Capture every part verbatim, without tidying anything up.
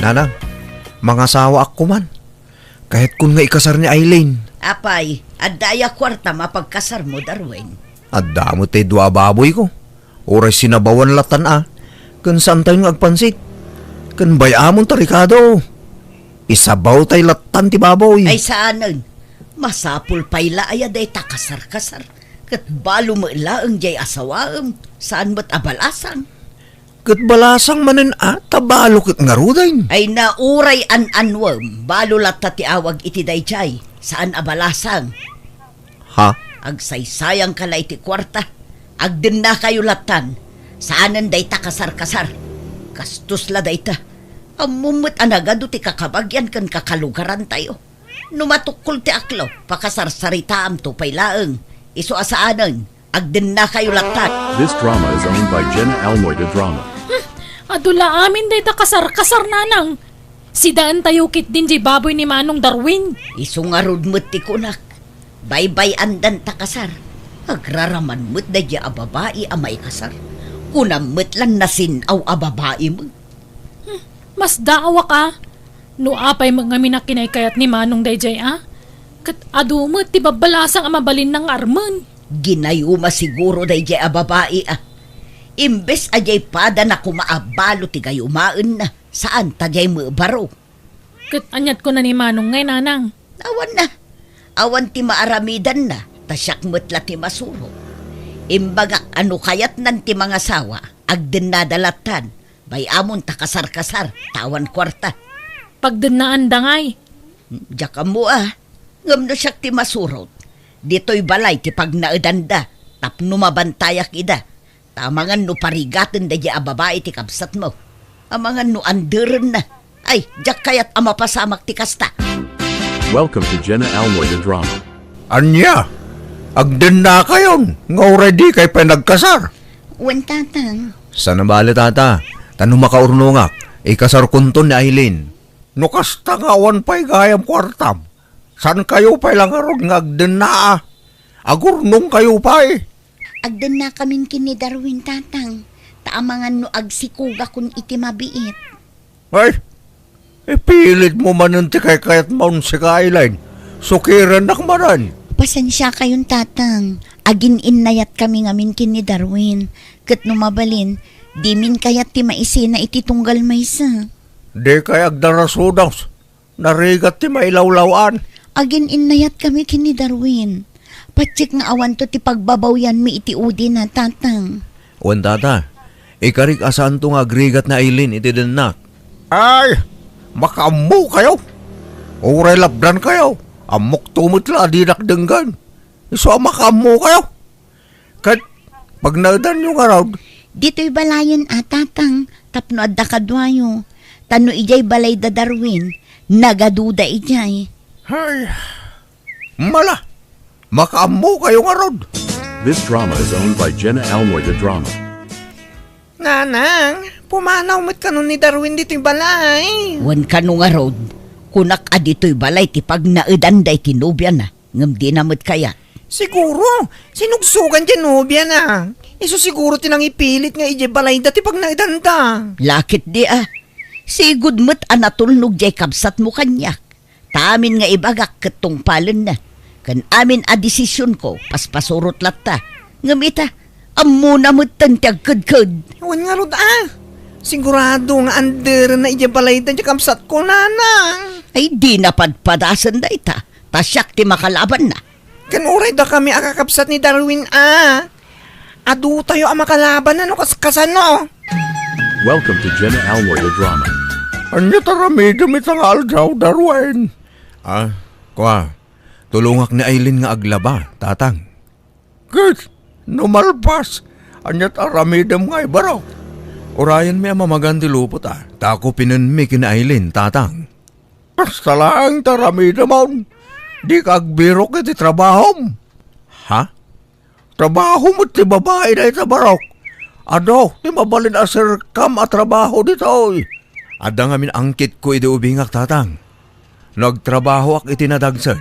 Nanang, mangasawaak koman. Kayatkon nga ikasar ni Aileen. Apay, adda aya kuarta mapagkasarmo, Darwin? Adda met ti dua a baboyko. Uray sinabawan lattan a. Ken saantayon nga agpansit. Ken bay-amon ta rikado. Isabawtay lattan ti baboy. Ay, saanen. Masapul pay la aya dayta kasar-kasar. Ket balo met laeng jay asawaem. Saan met a balasang. Ket balasang manen a, ta balo ket ngaruden. Ay na, uray an-anuem, balo latta ti awag iti dayjay, saan a balasang. Ha? Agsaysayangka la iti kuarta. Agdennakayo lattan. Saanen dayta kasar-kasar. Gastos la dayta. Ammom met a nagadu ti kakabagian ken kakalugarantayo. No matukkol ti aklo, pakasarsaritaamto pay laeng. Isu a saanen, agdennakayo lattan. This drama is owned by Jenna Almoida Drama. Hmm, adu la amin dayta kasar-kasar, nanang. Sidaentayo ketdin jay baboy ni Manong Darwin. Isu ngarud met ti kunak. Baybay-andan ta kasar. Agraraman met dayjay a babai a maikasar. Kunam met lan nasin-aw a babai met. Hmm, masdaawak a. No apay met ngamin a kinaykayat ni Manong dayjay a, ket adu met ti babbalasang a mabalinna nga armen. Ginayuma siguro dayjay a babai a. Imbes a jay padana koma a balo ti gayumaenna, saan ta jay met baro. Ket aniat kuna ni Manong ngay, nanang? Awan na. Awan ti maaramidanna, ta siak met la ti masuro. Imbagak a no kayatnan ti mangasawa, agdennada lattan. Bay-amon ta kasar-kasar, ta awan kuarta. Pagdennaanda ngay? Diak ammo a. Ngem no siak ti masurot, ditoy balay ti pagnaedanda tapno mabantayak ida. Ta amangan no parigaten dayjay a babai ti kabsatmo. Amangan no anderenna. Ay, diak kayat a mapasamak ti kasta. Welcome to Jenna Almoida Drama. Ania? Agdennakayon nga uray dikay pay nagkasar? Wen, tatang. Saan a bale, tata. Ta no makaurnongak, ikasarkonton ni Aileen. No kasta nga awan pay gayam kuartam, saankayo pay la ngarud nga agdenna a? Agurnongkayo pay. Agdennakamin ken ni Darwin, tatang, ta amangan no agsikugakon iti mabiit. Ay, ipilitmo manen ti kaykayatmon, sika, Aileen. Sukirennak manen. Pasensiakayon, tatang. Agin-innayatkami ngamin ken ni Darwin. Ket no mabalin, dimin kayat ti maisina iti tunggal maysa. Dikay agdarasudos. Narigat ti mailawlaw-an. Agin-innayatkami ken ni Darwin. Patiek nga awanto ti pagbabawyanmi iti udina, tatang. Wen, tata, ikarik a saanto nga agrigat ni Aileen iti dennak. Ay, makaammokayo. Uray labdankayo, ammokto met la a dinak denggen. Isu a makaammokayo. Ket pagnaedanyo ngarud? Ditoy balayen a, tatang, tapno adda kaduayo. Ta no idiay balay da Darwin, nagaduda idiay. Ay, mala, makaammokayo ngarud. This drama is owned by Jenna Almoida Drama. Nanang, pumanaw met kano ni Darwin ditoy balay. Wen kano ngarud, kunak a ditoy balay ti pagnaedanda iti nobiana, ngem dina met kayat. Siguro, sinugsogan ti nobiana. Isu siguro ti nangipilit nga idiay balayda ti pagnaedanda. Lakit di a. Sigud met a natulnog diay kabsatmo kaniak. Ta amin nga ibagak ket tungpalenna. Ken amin a desisionko, paspasurot latta. Ngem ita, ammona metten ti agkedked. Wen ngarud a. Sigurado nga anderenna idiay balayda ti kabsatko, nanang. Ay, dina padpadasen dayta. Ta siak ti makalabanna. Ken uray dakami a kakabsat ni Darwin a, adutayo a makalabanna no kas-, kasano? Welcome to Jenna Almoida Drama. Ania ti aramidem ita nga aldaw, Darwin? Ah, kua, tulongak ni Aileen nga aglaba, tatang. Ket, no malpas, ania ti aramidem ngay, barok? Urayenmi a mamagan ti lupot a, ta ako pinenmi ken ni Aileen, tatang. Kasta laeng ti aramidemon. Dika agbirok iti trabahom. Ha? Trabaho met ti babai dayta, barok. Adu ti mabalin a serkam a trabaho ditoy. Adda ngamin angkitko idi ubingak, tatang. No agtrabahoak iti nadagsen,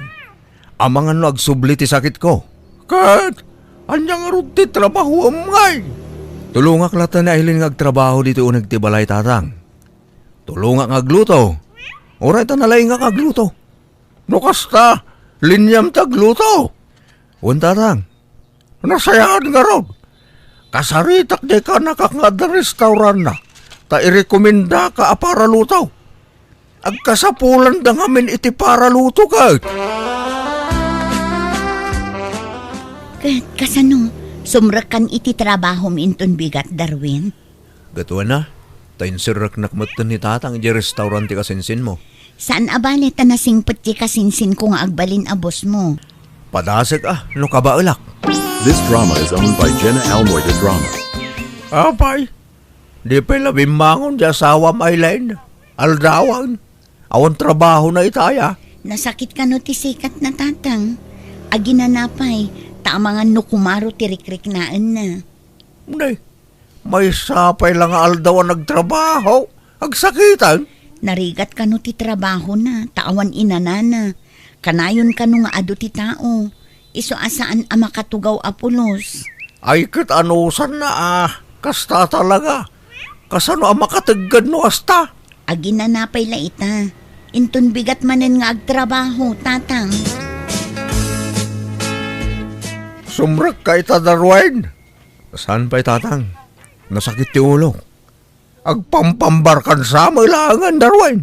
amangan no agsubli ti sakitko. Ket, ania ngarud ti trabahoem ngay? Tulongak latta ni Aileen nga agtrabaho ditoy uneg ti balay, tatang. Tulongak nga agluto. Uray ta nalaingak nga agluto. No kasta, liniam ti agluto. Wen, tatang, nasayaat ngarud. Kasaritak diay kanakak nga adda restauranna, ta irekomendaka a paraluto. Agkasapulanda ngamin iti paraluto ket. Ket kasano, sumrekkan iti trabahom inton bigat, Darwin? Gaduana, ta inserreknak metten ni tatang idiay restaurant ti kasinsinmo. Saan a bale ta nasingpet ti kasinsinko nga agbalin a bossmo. Padasek a, no kabaelak. This drama is owned by Jenna Almoy de Drama. Apay, di pay la bimmangon ti asawam, Aileen? Aldawan. Awan trabahona ita aya? Nasakit kano ti sikatna, tatang. Aginana pay, ta amangan no kumaro ti rikriknaenna. Nay, maysa pay la nga aldaw a nagtrabaho, agsakiten? Narigat kano ti trabahona, ta awan inanana. Kanayon kano nga adu ti tao, isu a saan a makatugaw a pulos. Ay, ket anusanna a kasta talaga. Kasano a makategged no kasta? Aginana pay la ita. Inton bigat manen nga agtrabaho, tatang. Sumrekka ita, Darwin? Saan pay, tatang? Nasakit ti ulok. Agpampambarkansa met laengen, Darwin.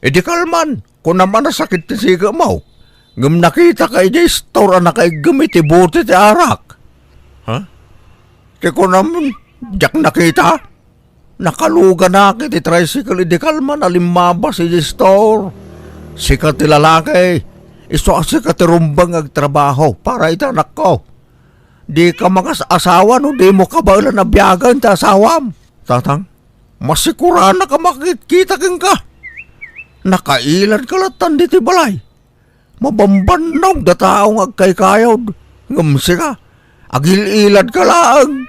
Idi kalman, kunam a nasakit ti sikemo. Ngem nakitaka idiay store a nakaiggem iti bote ti arak. Ha? Ti kunam, diak nakita? Nakaluganak iti tricycle idi kalman a limmabas idiay store. Sika ti lalaki, isu a sika ti rumbeng nga agtrabaho para iti anakko. Dika mangas-asawa no dimo kabaelan a biagen ti asawam. Tatang, masikuranak a makitkita kenka. Nakailadka lattan ditoy balay. Mabambannog da tao nga agkaykayod. Ngem sika, agil-iladka laeng.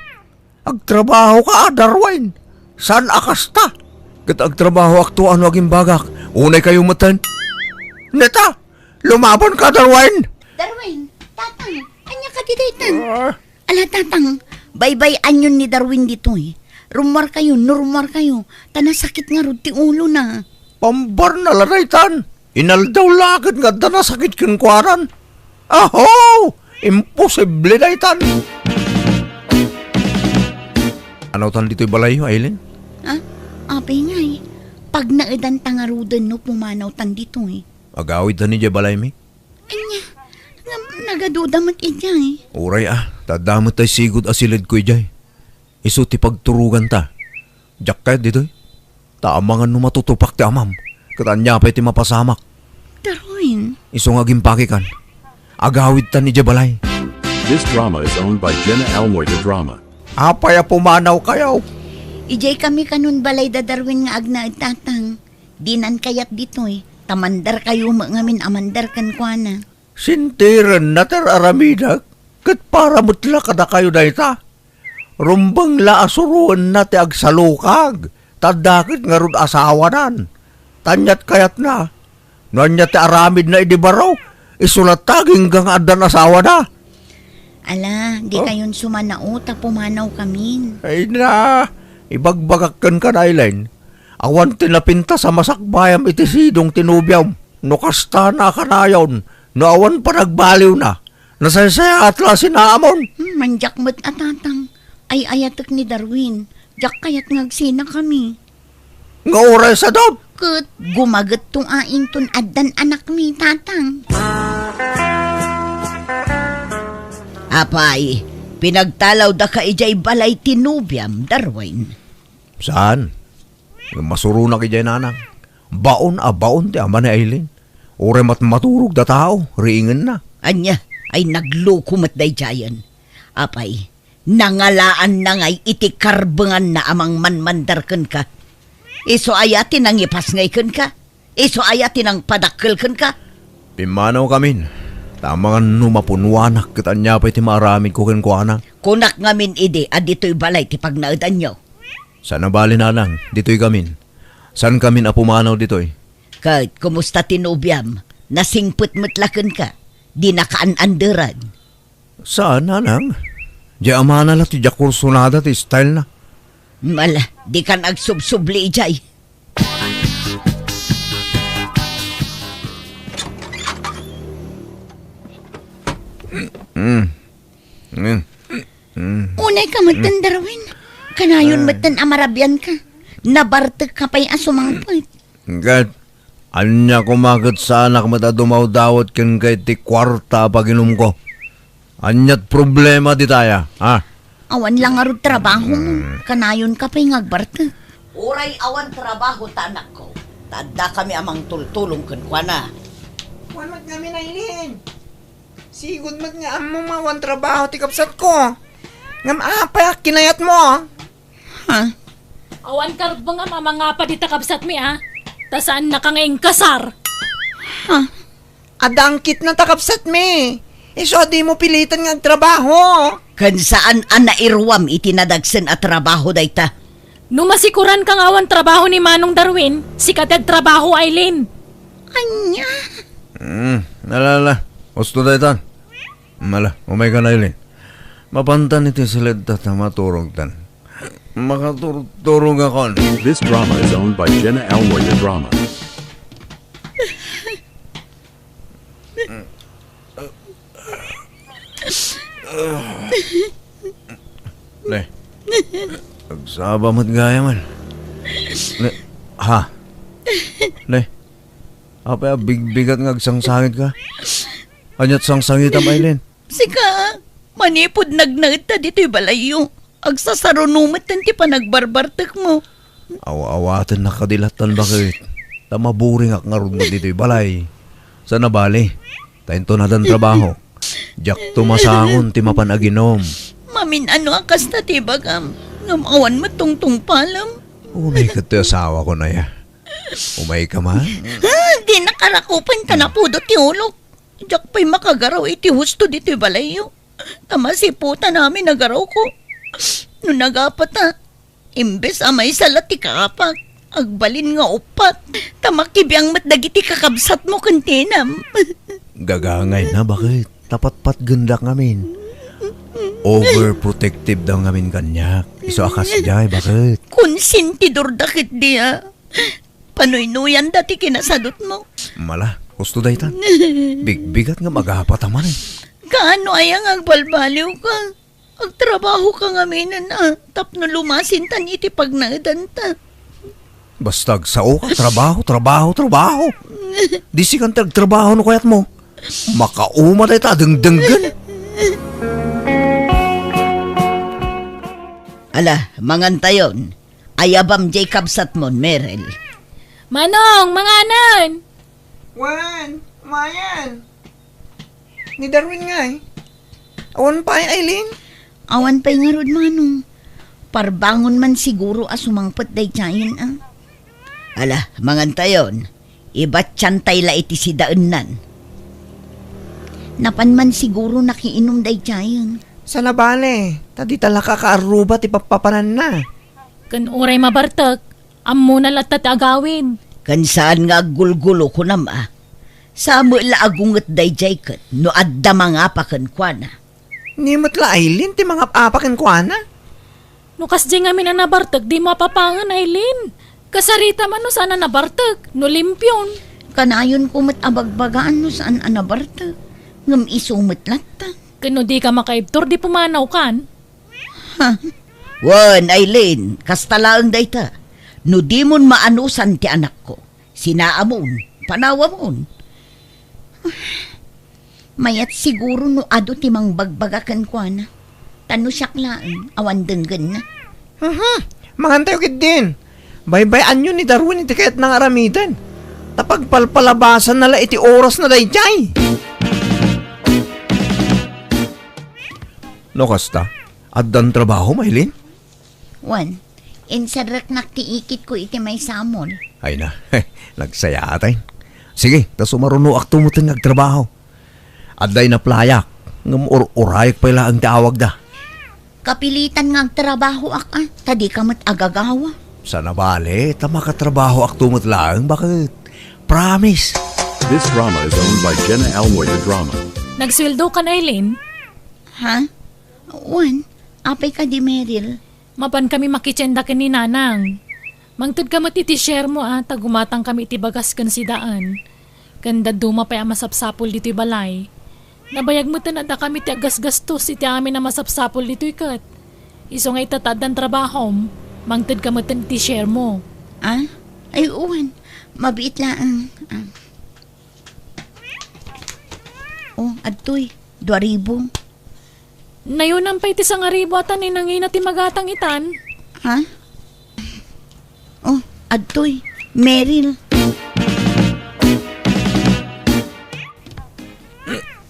Agtrabahoka a, Darwin. Saan a kasta? Ket agtrabahoakto a no agimbagak. Unay kayo metten. Neta, lumabanka, Darwin. Darwin, tatang, ania kadi daytan? Ah. Ala, tatang, baybay-anyon ni Darwin ditoy. Rummuarkayo, no rummuarkayo, ta nasakit ngarud ti ulona. Pambarna la daytan. Inaldaw la ket nga adda nasakit kenkuanan. Aho! Imposible daytan. Anawtan ditoy balayyo, Aileen? Ah, apay ngay, pagnaedanta ngaruden no pumanawtan ditoy. Agawidtan idiay balaymi? Ania, ngem nagaduda met idiay. Uray a, ta adda met tay sigud a siledko idiay. Isu ti pagturoganta. Diak kayat ditoy. Ta amangan no matutupak ti amam, ket ania pay ti mapasamak? Darwin. Isu nga agimpakikan. Agawidtan idiay balay. This drama is owned by Jenna Almoy de Drama. Apay a pumanawkayo? Idiay kami kanon balay da Darwin nga agnaed, tatang. Dinan kayat ditoy, ta mandarkayo met ngamin a mandar kenkuana. Sintirenna ti ar-aramidek, ket para met la kadakayo dayta. Rumbeng la a suroenna ti agsalukag, ta adda ket ngarud asawanan. Ta aniat kayatna? No ania ti aramidna idi baro, isu latta agingga nga addan asawana. Ala, di Oh? kayon sumanao ta pumanaw kamin. Ay na, ibagbagak kenka, Aileen. Awan ti napintas a masakbayam iti sidong ti nobiam. No kasta, nakanayon, no awan panagbaliwna, nasaysayaat la a sinaamon. Hmm, mandiak met a, tatang. Ay-ayatek ni Darwin. Diak kayat nga agsinakami. Nga uray sadot? Ket gumagetto a inton addan anakmi, tatang. Apay, pinagtalawdaka idiay balay ti nobiam, Darwin? Saan? Masuronak idiay, nanang. Baon a baon ti ama ni Aileen. Uray matmaturog da tao, riingenna. Ania, ay nagloko met daydiayen. Apay, nangalaanna ngay iti karbenganna a mangmanmandar kenka? Isu aya ti nangipas ngay kenka? Isu aya ti nangpadakkel kenka? Pimmanaw kamin, ta amangan no mapunuanak ket ania pay ti maaramidko kenkuana. Kunak ngamin idi a ditoy balay ti pagnaedanyo. Saan a bali, nanang, ditoy kamin. Saan kamin a pumanaw ditoy? Ket kumusta ti nobiam? Nasingpet met la kenka? Dinaka an-anderan? Saan, nanang. Diay amana la ti diak kursunada ti style na. Mala, dikan agsubsubli idiay. Kametten, Darwin. Kanayon metten a marabian ka. Nabartek ka pay a sumangpet. Ket, ania koma ket saanak met a dumawdawat kenka iti kuarta a paginumko? Aniat problema ditaya, ha? Awan la ngarud trabaho mo. Kanayon ka pay nga agbartek. Uray awan trabaho ta anakko, ta addakami a mangtultulong kenkuana. Wan met ngamin, Aileen. Sigud met nga ammo nga awan trabaho ti kabsatko. Ngem apay a kinayatmo? Ha? Awan karbengam a mangapa dita kabsatmi, a? Ta saannaka nga inkasar. Ha? Adangkitna ta kabsatmi. Isu a dimo piliten nga agtrabaho. Ken saan a nairuam iti nadagsen a trabaho dayta. No masikuran ka nga awan trabaho ni Manong Darwin, sika ti agtrabaho, Aileen. Ania? Hmm, ala, ala. Husto daytan. Ala, umaykan, Aileen. Mapantan iti siledta ta maturogtan. Makaturturogakon. This drama is owned by Jenna Elroy the Drama. Ne. Agsaba met gayam. Ne. Ha? Ne. Apay a bigbigat nga agsangsangitka? Aniat sangsangitam, Aileen? Sika, manipud nagnaedta ditoy balayyo, agsasaruno metten ti panagbarbartekmo. Aw-awatennak kadi lattan, baket. Ta maburingak ngarud met ditoy balay. Saan a bale, ta inton addan trabaho, diakto masangon ti mapan aginom. Mamin-ano a kasta ti ibagam, ngem awan met tungtungpalem. Unay ket ti asawako, aya. Umayka man. Ah, dinnak arakupen ta napudo ti ulok. Diak pay makagaraw iti husto ditoy balayyo. Ta masiputan amin a garawko. No nagapata, imbes a maysa la ti kaapak, agbalin nga uppat. Ta makibiang met dagiti kakabsatmo ken tinam. Gagangayna, baket? Ta patpatgendak ngamin. Overprotective da ngamin kaniak. Isu a kasdiay, baket? Konsentidorda ketdi a. Panuynuyanda ti kinasadutmo. Mala, husto daytan. Bigbigat nga magapata manen. Kaano aya nga agbalbaliwka? Agtrabahoka ngaminen a, tapno lumasintan iti pagnaedanta. Basta agsaoka, trabaho, trabaho, trabaho. Di sikan ti agtrabaho no kayatmo. Makauma dayta a dengdenggen. Ala, mangantayon. Ayabam diay kabsatmon, Merel. Manong, manganen! Wen, umayen. Ni Darwin ngay. Awan pay, Aileen? Awan pay ngarud, Manong. Parbangon man siguro a sumangpet daydiayen, a. Ala, mangantayon. Ibatiantay la iti sidaennan. Napan man siguro nakiinum daydiayen. Saan a bale, ta dita la kakaarruba ti pappapananna. Ken uray mabartek, ammona latta ti agawid. Ken saan nga aggulgulo, kunam a. Sa met la agunget daydiay ket no adda mangapa kenkuana. Ni met la Aileen ti mangap-apa kenkuana? No kasdiay ngamin a nabartek, dimo apapangen, Aileen. Kasaritam a no saan a nabartek, no limpion. Kanayonko met a bagbagaan no saan a nabartek. Ngem isu met latta. Ken no dika makaibtur, di pumanawkan. Ha? Wen, Aileen, kasta laeng dayta. No dimon maanusan ti anakko, sinaamon, panawamon. Mayat siguro no adu ti mangbagbaga kenkuana. Ta no siak laeng, awan denggenna. Mhm. Mangantayo ketdin. Baybay-anyo ni Darwin iti kayatna nga aramiden. Ta pagpalpalabasanna la iti orasna daydiay. No kasta, addan trabaho, Maylin? Wen, inserreknak ti ikitko iti maysa a mall. Ay na, nagsayaat ay. Sige, ta sumarunoakto metten nga agtrabaho. Adda inaplayak, ngem ur-urayak pay laeng ti awagda. Kapilitan nga agtrabahoak, a, ta dika met agagawa. Saan a bale, ta makatrabahoakto met laeng, baket. Promise. This drama is owned by Jenna Elroy the Drama. Nagsueldo kan, Aileen? Ha? Wen, apay kadi, Meryl? Mapan kami makitienda ken ni Nanang. Mangted ka met iti share mo, a, ta gumatang kami iti bagas ken sidaan. Ken dadduma pay a masapsapul ditoy balay. Nabayag met a adda kami ti aggasgastos iti amin a masapsapul ditoy ket. Isu nga ita ta addan trabahom, mangted ka metten iti share mo. Ah? Ay, wen. Mabiit laeng. Ah. Oh, adtoy. Dua ribu. Nayonam pay ti sangaribu a ta ni nangina ti magatang itan. Ha? Oh, adtoy. Meryl.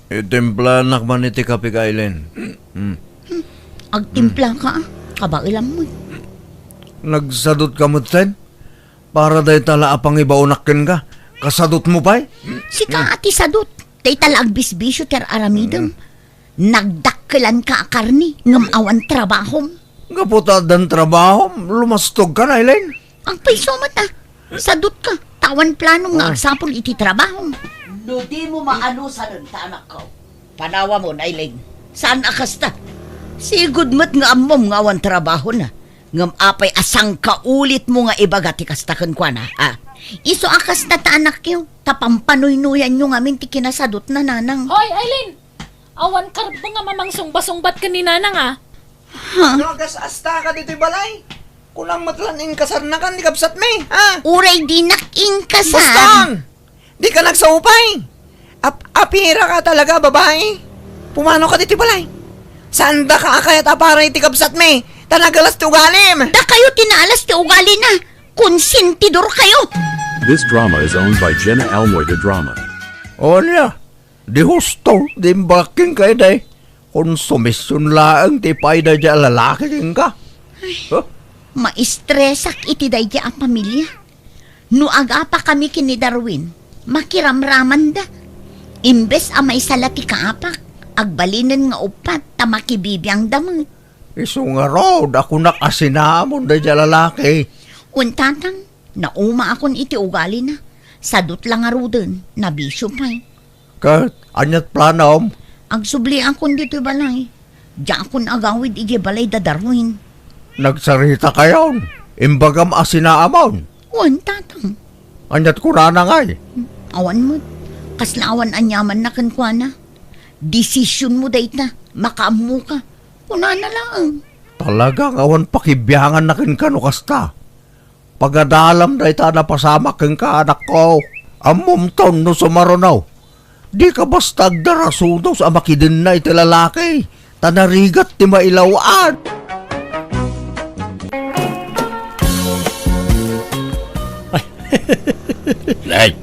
Itimplanak man iti kape, Aileen. Hmm. Agtimpla ka, ah. Kabaelam mo. Nagsadut ka metten? Para dayta la a pangibaonak kenka, kasadutmo pay? Sika a ti sadut. Dayta la agbisbisio ti ar-aramidem. Mm. Nagdakkelanka a karne, ngem awan trabahom. Gapu ta addan trabahom, lumastogka, Aileen. Agpayso met, ah. Sadutka, ta awan planom nga Ah. agsapul iti trabahom. No dimo maanusanen ta anakko, panawamon, Aileen. Saan a kasta? Sigud met nga ammom nga awan trabahona. Ngem apay a sangkaulitmo nga ibaga ti kasta kenkuana, a? Isu a kasta ta anakyo, ta pampanuynuyanyo ngamin ti kinasadutna, nanang. Hoy, Aileen! Awan karbeng a mamangsungbat-sungbat ken ni nanang, a? Ha? No agas-asta ka ditoy balay, kunam met la inkasarnakan ni kabsatmi, ha? Uray dinak inkasar. Boston! Dika nagsaupay! Ap-, apira ka talaga, babai! Pumano ka ditoy balay? Saandaka a kayat a para iti kabsatmi, ta nagalas ti ugalim! Dakayo ti naalas ti ugalina! Konsentidor kayo! This drama is owned by Jenna Almoy de Drama. O ania? Di husto, di imbagak kenka, day. Konsumision laeng ti ipaay daydiay a lalaki kenka. Ay, Huh? Maistresak iti daydiay a pamilia. No agapakami ken ni Darwin, makiramramanda. Imbes a maysa la ti kaapak, agbalinen nga uppat ta makibibiangda met. Isu ngarud a kunak a sinaamon daydiay a lalaki. Wen, tatang, naumaakon iti ugalina. Sadut la ngaruden, nabisio pay. Ket aniat planom? Agsubliakon ditoy balay. Diakon agawid idiay balay da Darwin. Nagsaritakayon? Imbagam a sinaamon? Wen, tatang. Aniat kunana ngay? Awan met. Kasla awan aniamanna kenkuana. Desisionmo dayta. Makaammoka. Kunana laeng. Talaga nga awan pakibianganna kenka no kasta. Pagadalam dayta a napasamak kenka, anakko. Ammomton no sumaruno. Dika basta agdarasudos a makidenna iti lalaki, ta narigat ti mailaw-an. Ay,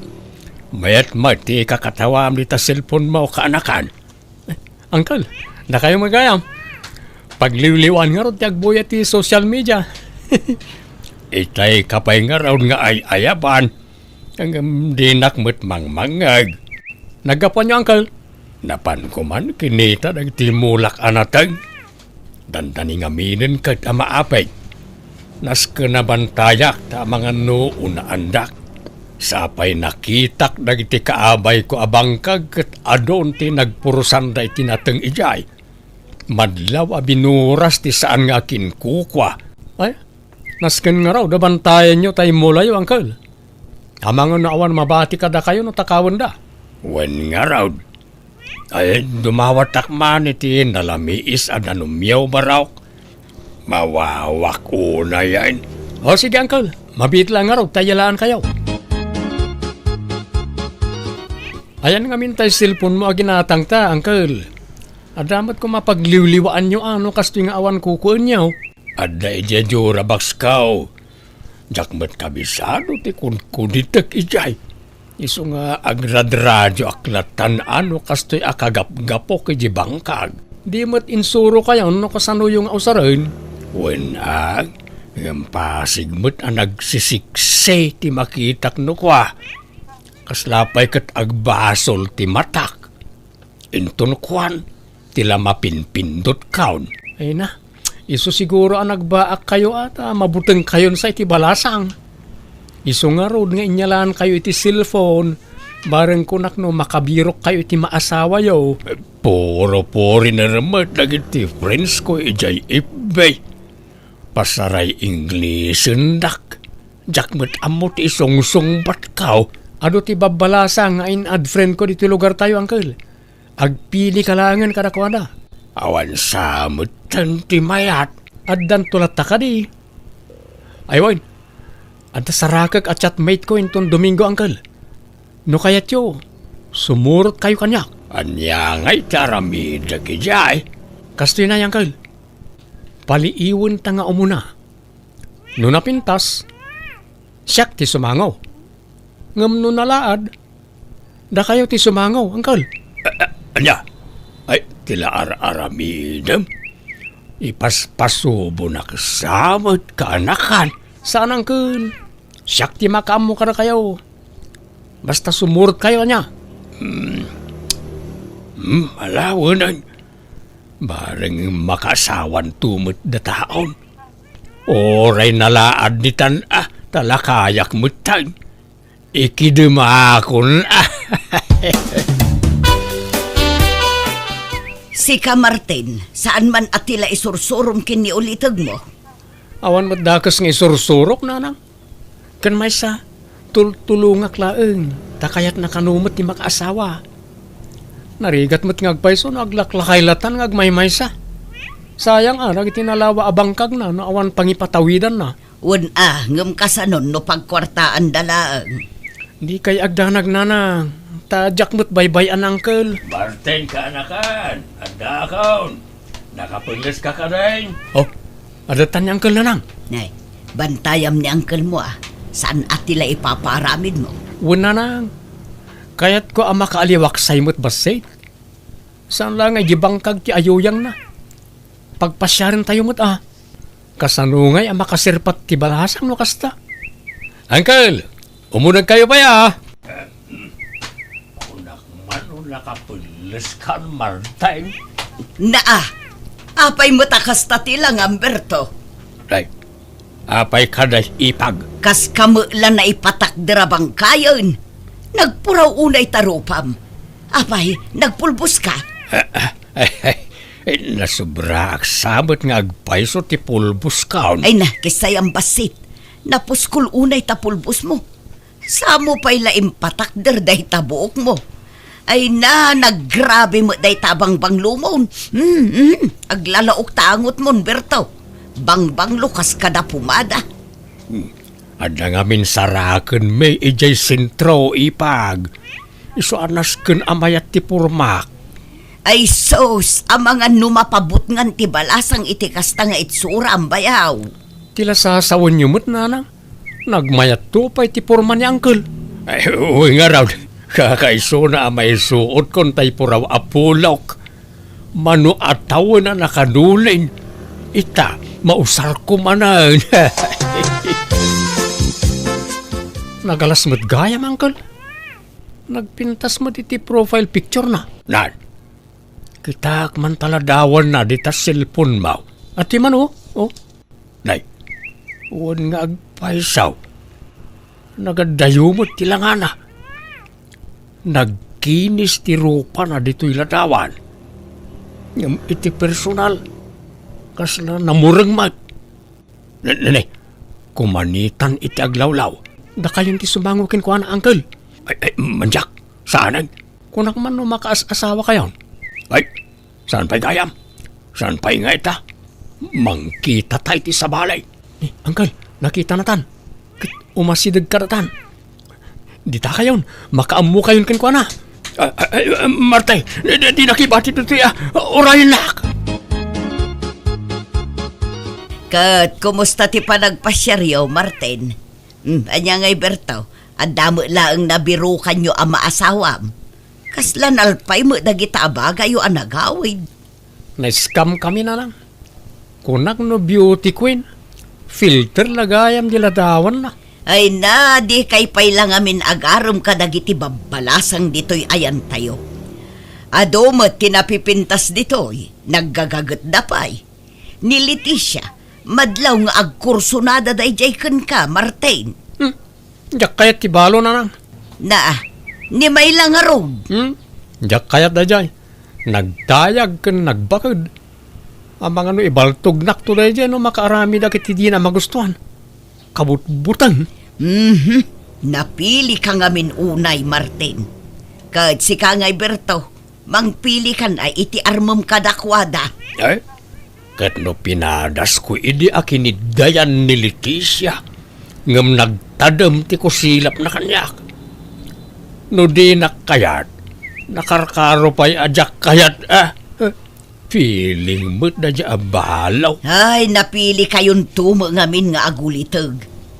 mayat met ti ikakatawam dita cellphone mo, kaanakan. Uncle, dakayo met gayam. Pagliwliwaan ngarud ti agbuya ti social media. Itay ka pay ngarud nga ay-ayaban. Ngem dinak met mangmangngeg. Naggapuanyo, uncle. Napanko man kinita dagiti mulak a nateng. Dandani ngaminen ket a maapek. Nasken a bantayak ta amangan no unaandak. Sapay nakitak dagiti kaabayko a bangkag ket adun ti nagpurusanda iti nateng idiay. Madlaw a binuras ti saan nga akinkukua. Ay, nasken ngarud a bantayanyo ta immulayo, uncle. Amangan no awan mabati kadakayo no takawenda. Wen ngarud. Ay, dumawatak man iti nalamiis a danumyo, Barok. Mawawak unayen. O, sige, uncle. Mabiit la ngarud ta iyalaan kayo. Ayan ngamin tay cellphone mo a ginatangta, uncle. Adda met koma pagliwliwaanyo a no kastoy nga awan kukuenyo. Adda idiay Durabox ko. Diak met kabisado ti kunkunitek idiay. Isu nga agradradio ak latan a no kastoy a kagapgapok iti bangkag. Di met insurokayon no kasanoyo nga usaren. Wen a, ngem pasig met a nagsisiksi ti makitak no kua. Kasla pay ket agbasol ti matak. Inton kuan, ti la mapinpindot kaon. Ay na, isu siguro a nagbaak kayo a ta mabuteng kayon sa iti balasang. Isu ngarud nga inyalaan kayo iti cellphone, bareng kunak no makabirok kayo iti maasawayo. Puro puri na remet dagiti friends ko idiay F B. Pasaray Inglesen dak. Diak met ammo ti isungsungbat kaw. Adu ti babbalasang nga in-add friend ko ditoy lugar tayo, uncle. Agpili ka laengen kadakuada. Awan sa metten ti mayat. Addanto latta kadi? Ay wen, adda sarakek a chatmate ko inton Domingo, Uncle. No kayatyo, sumurotkayo kaniak. Ania ngay ti aramidek idiay? Kastoy na, Uncle. Paliiwenta nga umuna. No napintas, siak ti sumango. Ngem no nalaad, dakayo ti sumango, Uncle. A-, a-, ania? Ay, ti la ar-aramidem? Ipaspasubonak sa met, kaanakan. Saan, Uncle. Siak ti makaammo kadakayo. Basta sumurotkayo, ania? Hmm. Hmm, ala wen. Bareng makaasawanto met dataon. Uray nalaad ditan, a, ta la kayak metten. Ikidemakon, a. Sika, Martin, saan man a ti la isursurom ken ni ulitegmo? Awan met dakes nga isursurok, nanang. Ken maysa, tultulongak laeng, ta kayatna kano met ti makaasawa. Narigat met nga agpayso no aglaklakay latan nga agmaymaysa. Sayang a dagiti nalawa a bangkagna no awan pangipatawidanna. Wen a, ngem kasanon no pagkuartaanda laeng? Dikay agdanag, nanang, ta diak met baybay-an, Uncle. Martin, kaanakan, addakon. Nakapelles ka kadin? Oh, adda tan ni Uncle, nanang. Nay, bantayam ni Uncle mo, a. Saan a ti la ipapaaramid mo? Wen, nanang. Kayatko a makaaliwaksay met bassit. Saan la nga idi bangkag ti ayuyangna. Pagpasiarentayo met, a. Kasano ngay a makasirpat ti balasang no kasta? Uncle, umunegkayo pay, a. Kunak man no nakapelles kan, Martin. Naa, apay met a kasta ti langam, Berto? Ay, apay kada ipag? Kas kamo la naipatakder a bangkayen. Nagpuraw unay ta rupam. Apay, nagpulbos ka? Ay, ay, ay, nasobraak sa met nga agpayso ti pulbos kan. Ay na, kisayam bassit. Napuskol unay ta pulbos mo. Samo pay la impatakder dayta buok mo. Ay na, naggrabe met dayta a bangbanglomon. Hmm, hmm, aglalaok ta angotmon, Berto. Bangbanglo kas kada pumada. Hmm. Adda ngamin saraken mi idiay sentro, ipag. Isu a nasken a mayat ti pormak. Ay sus, amangan no mapabutngan ti balasang iti kasta nga itsuram, bayaw. Ti la sasawenyo met, nanang. Nagmayatto pay ti porma ni Uncle. Ay, wen ngarud, kakaisuna a maisuotkon tay puraw a pulok. Mano a tawen a nakanulin, ita, mausarko manen. Nagalas met gayam, Uncle. Nagpintas met iti profile picture na. Nan, kitak man ta ladawanna dita cellphone mo. Ati man, oh, oh. Nay, wen nga agpayso. Nagaddayo met ti langana. Nagkinis ti rupana ditoy ladawan. Ngem iti personal, kasla namureng met. Ne-, ne-, ne, kumanitan iti aglawlaw. Dakayon ti sumango kenkuana, Uncle. Ay, ay, mandiak, saanen? Kunak man no makaas-asawa kayon. Ay, saan pay gayam? Saan pay nga ita? Mangkita tay ti sabali. Eh, Uncle, nakita natan. Ket umasideg kadatan. Dita kayon, makaammo kayon kenkuana. Ah, ah, ah, Martin, di, di, di nakibati ditoy, a. Urayennak. Ket kumusta ti panagpasiaryo, Martin? Hmm, ania ngay, Berto? Adda met laeng nabirukanyo a maasawam. Kasla nalpay met dagita a bagayo a nagawid. Na-scam kami, nanang. Kunak no beauty queen, filter la gayam di ladawanna. Ay na, dikay pay la ngamin agarem kadagiti babbalasang ditoy ayantayo. Adu met ti napipintas ditoy, naggagagetda pay. Ni Leticia, madlaw nga agkursonada daydiay kenka, Martin. Hmm. Diak kayat ti balo, nanang. Na, ni Mayla ngarud. Hmm? Diak kayat daydiay. Nagdayag ken nagbaked. Amangan no ibaltognakto daydiay no makaaramid dagiti dina magustuhan. Kabutbuteng. Mhm. Napili ka ngamin unay, Martin. Ket sika ngay, Berto, mangpili kan a iti armem kadakuada. Eh? Ket no pinadasko idi a kiniddayan ni Leticia, ngem nagtadem ti kusilapna kaniak. No dinak kayat, nakarkaro pay a diak kayat, ah. Feeling met daydiay a balaw. Ay, napili kayonto met ngamin nga aguliteg.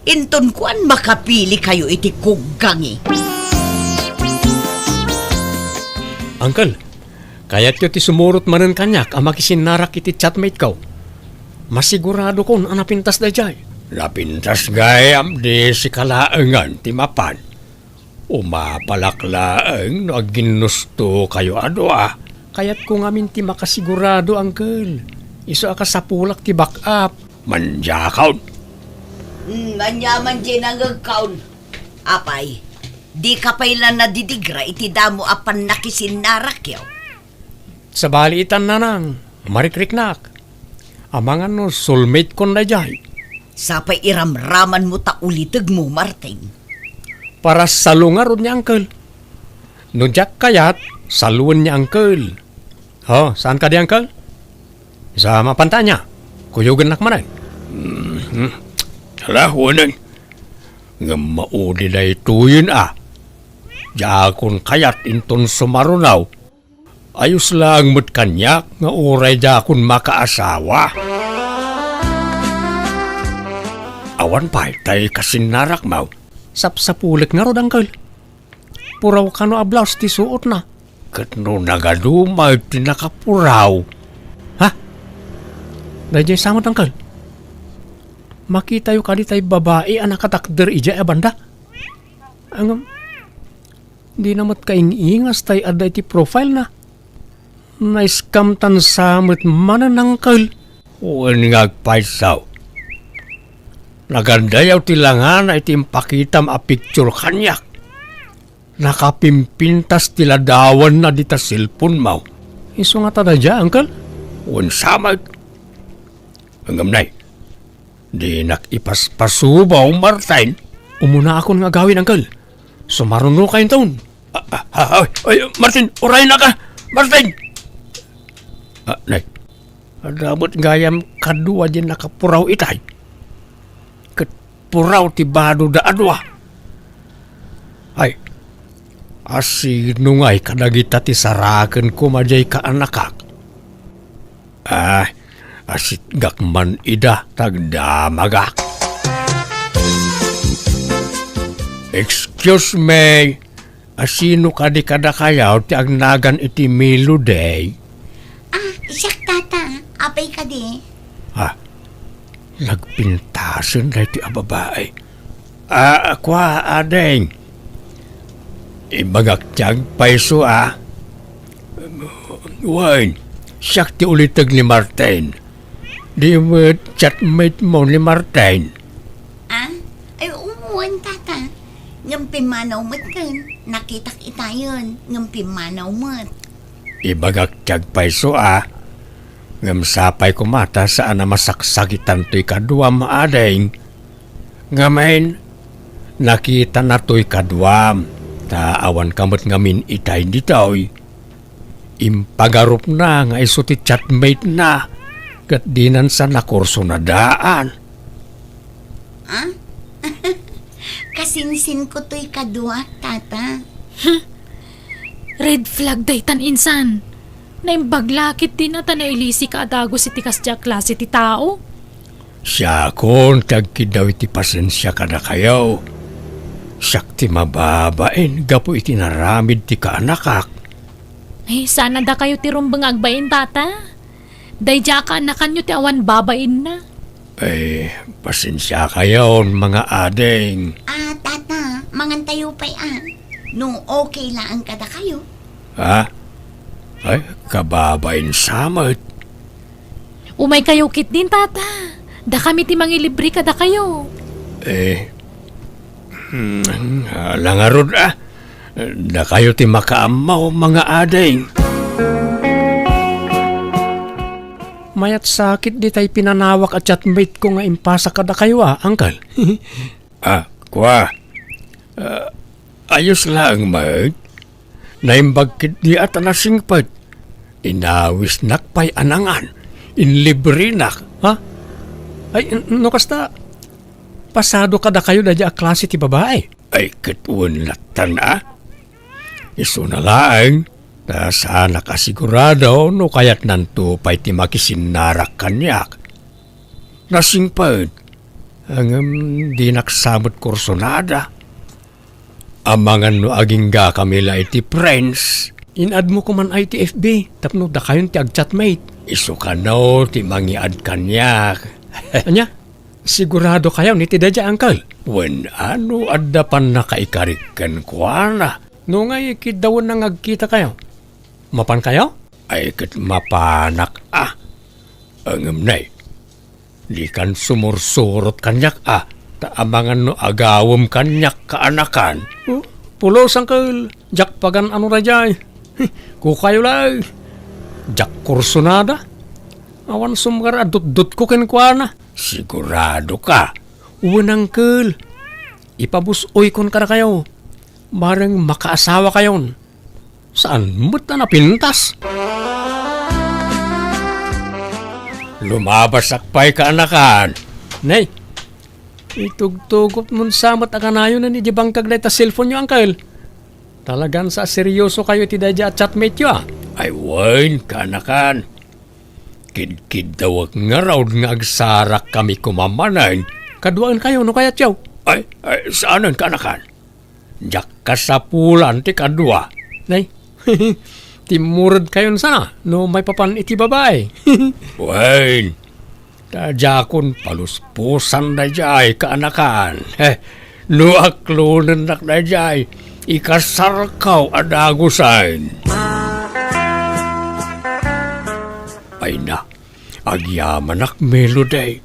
Inton kuan, makapili kayo iti kuggangi. Uncle, kayatyo ti sumurot manen kaniak a makisinnarak iti chatmate ko. Masiguradokon a napintas daydiay. Napintas gayam, di sika laengen ti mapan. Umapalak laeng no agginnusto kayo a dua. Kayatko ngamin ti makasigurado, Uncle. Isu a kasapulak ti back up. Mandiakon. Hmm, aniaman diay nangegkon. Apay, dika pay la nadidigra iti damo a pannakisinnarakyo? Sabali itan, Nanang, marikriknak. Amangan no soulmate kon daydiay. Sapay iramramanmo ta ulitegmo, Martin. Para salungarod ni Uncle. No diak kayat, saluen ni Uncle. Oh, saan kadi, Uncle? Sa mapantanya. Kuyogennak manen. Mhm. Ala, wen. Ngem maudi daytoyen a. Diakon kayat inton sumaruno. Ayos laeng met kaniak nga uray diakon makaasawa. Awan pay tay kasinnarakmo. Sapsapulek ngarud, Uncle. Puraw kano a blouse ti suotna. Ket no nagadu met ti nakapuraw. Ha? Daydiay sa met, Uncle. Makitayo kadi tay babai a nakatakder idiay a banda? Ngem, dina met kaing-ingas tay adda iti profile na. Na-scam tan sa met manen, Uncle. Wen nga agpayso. Nagandayaw ti langana iti impakitam a picture kaniak. Nakapimpintas ti ladawanna dita cellphone-mo. Isu ngata daydiay, Uncle? Wen sa met. Ngem nay, dinak ipaspasubaw, Martin. Umunaakon nga agawid, Uncle. Sumarunoka inton. Ah, ah, ah, ay, ay, Martin, uraynak a! Martin! Ah, nay, adda met gayam kadua diay nakapuraw itay. Ket puraw ti badoda a dua. Ay, asino ngay kadagita ti saraken koma diay kaanakak? Ah, asitgak man ida, tagdamagak. Excuse me, asino kadi kadakayo ti agnagan iti Melody? Ah, siak, tata. Apay kadi? Ah, nagpintasen daytoy a babai. Ah, kua, ading. Ibagak ti agpayso, a. Wen, siak ti uliteg ni Martin. Di met chatmate mo ni Martin? Ah? Ay, wen, tata. Ngem pimmanaw met ken. Nakitak itayen, ngem pimmanaw met. Ibagak ti agpayso, a. Ngem sapay koma ta saan a masaksakitan toy kaduam, ading. Ngamin, nakitana toy kaduam, ta awanka met ngamin itay ditoy. Impagarupna nga isu ti chatmate-na, ket dinan sa nakurso nadaan. Ah? Kasinsinko toy kadua, tata. Red flag daytan, insan. Naimbag la ketdin a ta nailisika a dagus iti kasdiay a klase ti tao. Siakon ti agkiddaw iti pasensia kadakayo. Siak ti mababain gapu iti naramid ti kaanakak. Ay, saan a dakayo ti rumbeng nga agbain, tata? Daydiay a kaanakanyo ti awan babainna. Ay, pasensiakayon, mga ading. Ah, tata, mangantayo pay, a. No okay laeng kadakayo. Ha? Ay, kababain sa met. Umaykayo ketdin, tata. Dakami ti mangilibre kadakayo. Eh, hmm, ala ngarud, a. Dakayo ti makaammo, mga ading. Mayat sakit ditay pinanawak a chatmate ko nga impasa kadakayo, a, uncle. Ah, kua. Ah, ayos laeng met. Naimbag ketdi a ta nasingpet. Inawisnak pay a nangan. Inlibrenak, ha? Ay, n-, no kasta, pasado kadakayo daydiay a klase ti babai? Ay, ket wen lattan, a? Isuna laeng, ta saanak a sigurado no kayatnanto pay ti makisinnarak kaniak. Nasingpet, ngem dinak sa met kursunada. Amangan no aginggakami la iti friends. In-add-mo koman ay ti F B tapno dakayon ti agchatmate. Isu kano ti mangi-add kaniak. Ania? Sigurado kayon iti daydiay, uncle? Wen, a no adda pannakaikarik kenkuana. No ngay, kiddawenna nga agkitakayo. Mapankayo? Ay, ket mapanak, a. Ngem nay, dikan sumursurot kaniak, a, ta amangan no agawem kaniak, kaanakan. Oh, pulos, uncle. Diak pagan-ano daydiay. Kukayo laeng. Diak kursunada. Awan sumgar a dutdotko kenkuana. Sigurado ka? Wen, uncle. Ipabus-oykon kadakayo. Bareng makaasawakayon. Saan met a napintas? Lumabasak pay, kaanakan. Nay, itugtugotmon sa met a kanayonen idiay bangkag dayta cellphone-yo, uncle. Talagan sa seryosokayo iti daydiay a chatmate-yo, a. Ay wen, kaanakan. Kidkiddawek ngarud nga agsarakkami koma manen. Kaduaenkayo no kayatyo. Ay, ay, saanen, kaanakan. Diak kasapulan ti kadua. Nay, timmuredkayon sana no maipapan iti babai. Wen, ta diakon paluspusan daydiay, kaanakan. He, no aklonennak daydiay, ikasarkaw a dagusen. Ay na, agyamanak, Melody.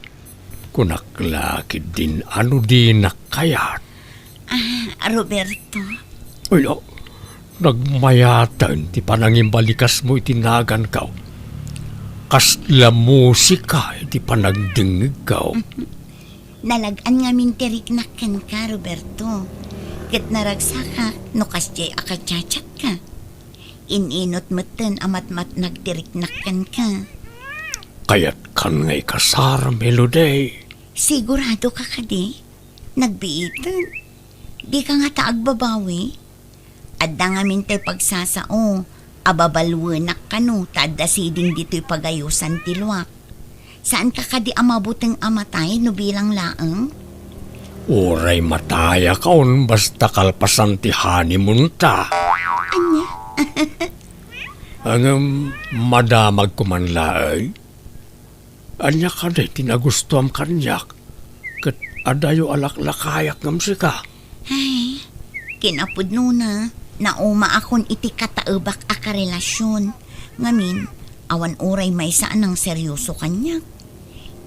Kunak la ketdin a no dinak kayat. Ah, Roberto. Ay, ah, nagmayaten ti panangimbalikasmo iti naganko. Kasla musika iti panagdengngegko. Nalag-an ngamin ti riknak kenka, Roberto. Ket naragsakak no kasdiay a kachachatka. In-inut metten a matmatnag ti riknak kenka. Kayatkan nga ikasar, Melody. Sigurado ka kadi? Nagbiiten. Dika ngata agbabawi? Adda ngamin tay pagsasao a babaluenak kano ta adda siding ditoy pagayosan ti luak. Saanka kadi a mabuteng a matay no bilang laeng? Uray matayakon basta kalpasan ti honeymoon-ta. Ania? Ngem madamagko man laeng. Ania kadi ti nagustuam kaniak? Ket adayo a laklakayak ngem sika. Ay, kinapudnona, naumaakon iti kataebak a karelasion. Ngamin, awan uray maysa a nangseryoso kaniak.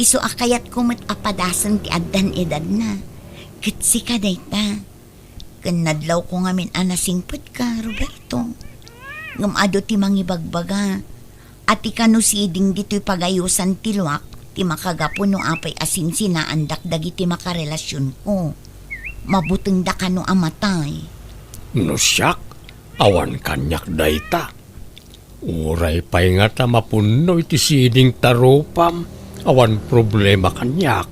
Isu a kayatko met a padasen ti addan edadna. Ket sika dayta. Ken nadlawko ngamin a nasingpetka, Roberto. Ngem adu ti mangibagbaga a ti kano siding ditoy pagayosan ti luak ti makagapu no apay a sinsinaandak dagiti makarelasionko. Mabutengda kano a matay. No siak, awan kaniak dayta. Uray pay ngata mapunno iti siding ta rupam, awan problema kaniak.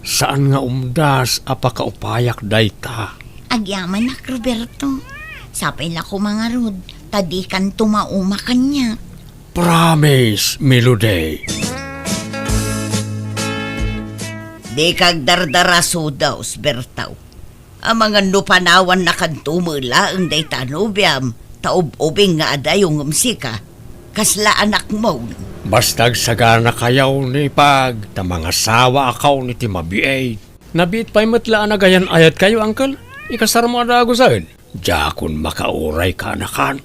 Saan nga umdas a pakaupayak dayta. Agyamanak, Roberto. Sapay la koma ngarud, ta dikanto mauma kaniak. Promise, Melody. Dika agdardara, Sudaw, Bertaw. Amangan no panawannakanto met laeng dayta a nobiam, ta ub-ubing nga adayo ngem sika, kasla anakmon. Basta agsaganakayo ni Pag, ta mangasawaakayon iti mabiit. Nabiit pay met la a nagayan-ayatkayo, uncle. Ikasarmo a dagusen. Diakon makauray, kaanakan.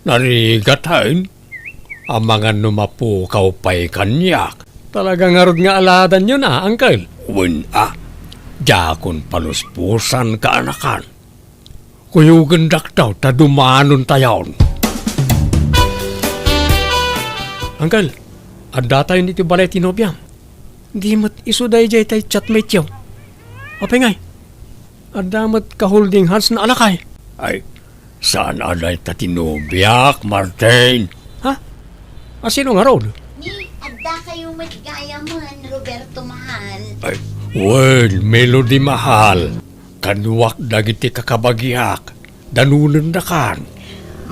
Narigat, hain? Amangan no mapukaw pay kaniak. Talaga ngarud nga aladanyo na, uncle? Wen a, diakon paluspusan, kaanakan. Kuyogendak daw ta dumanontayon. Uncle, addatayon iti balay ti nobiam. Di met isu daydiay tay chatmate-yo. Apay ngay? Adda met ka-holding hands-na a lakay. Ay, saan a dayta ti nobiak, Martin? Ha? A, sino ngarud? Ni, adda Dakayo met gayamen, Roberto mahal. Ay, wen, Melody mahal. Kaduak dagiti kakabagiak. Danunendakan.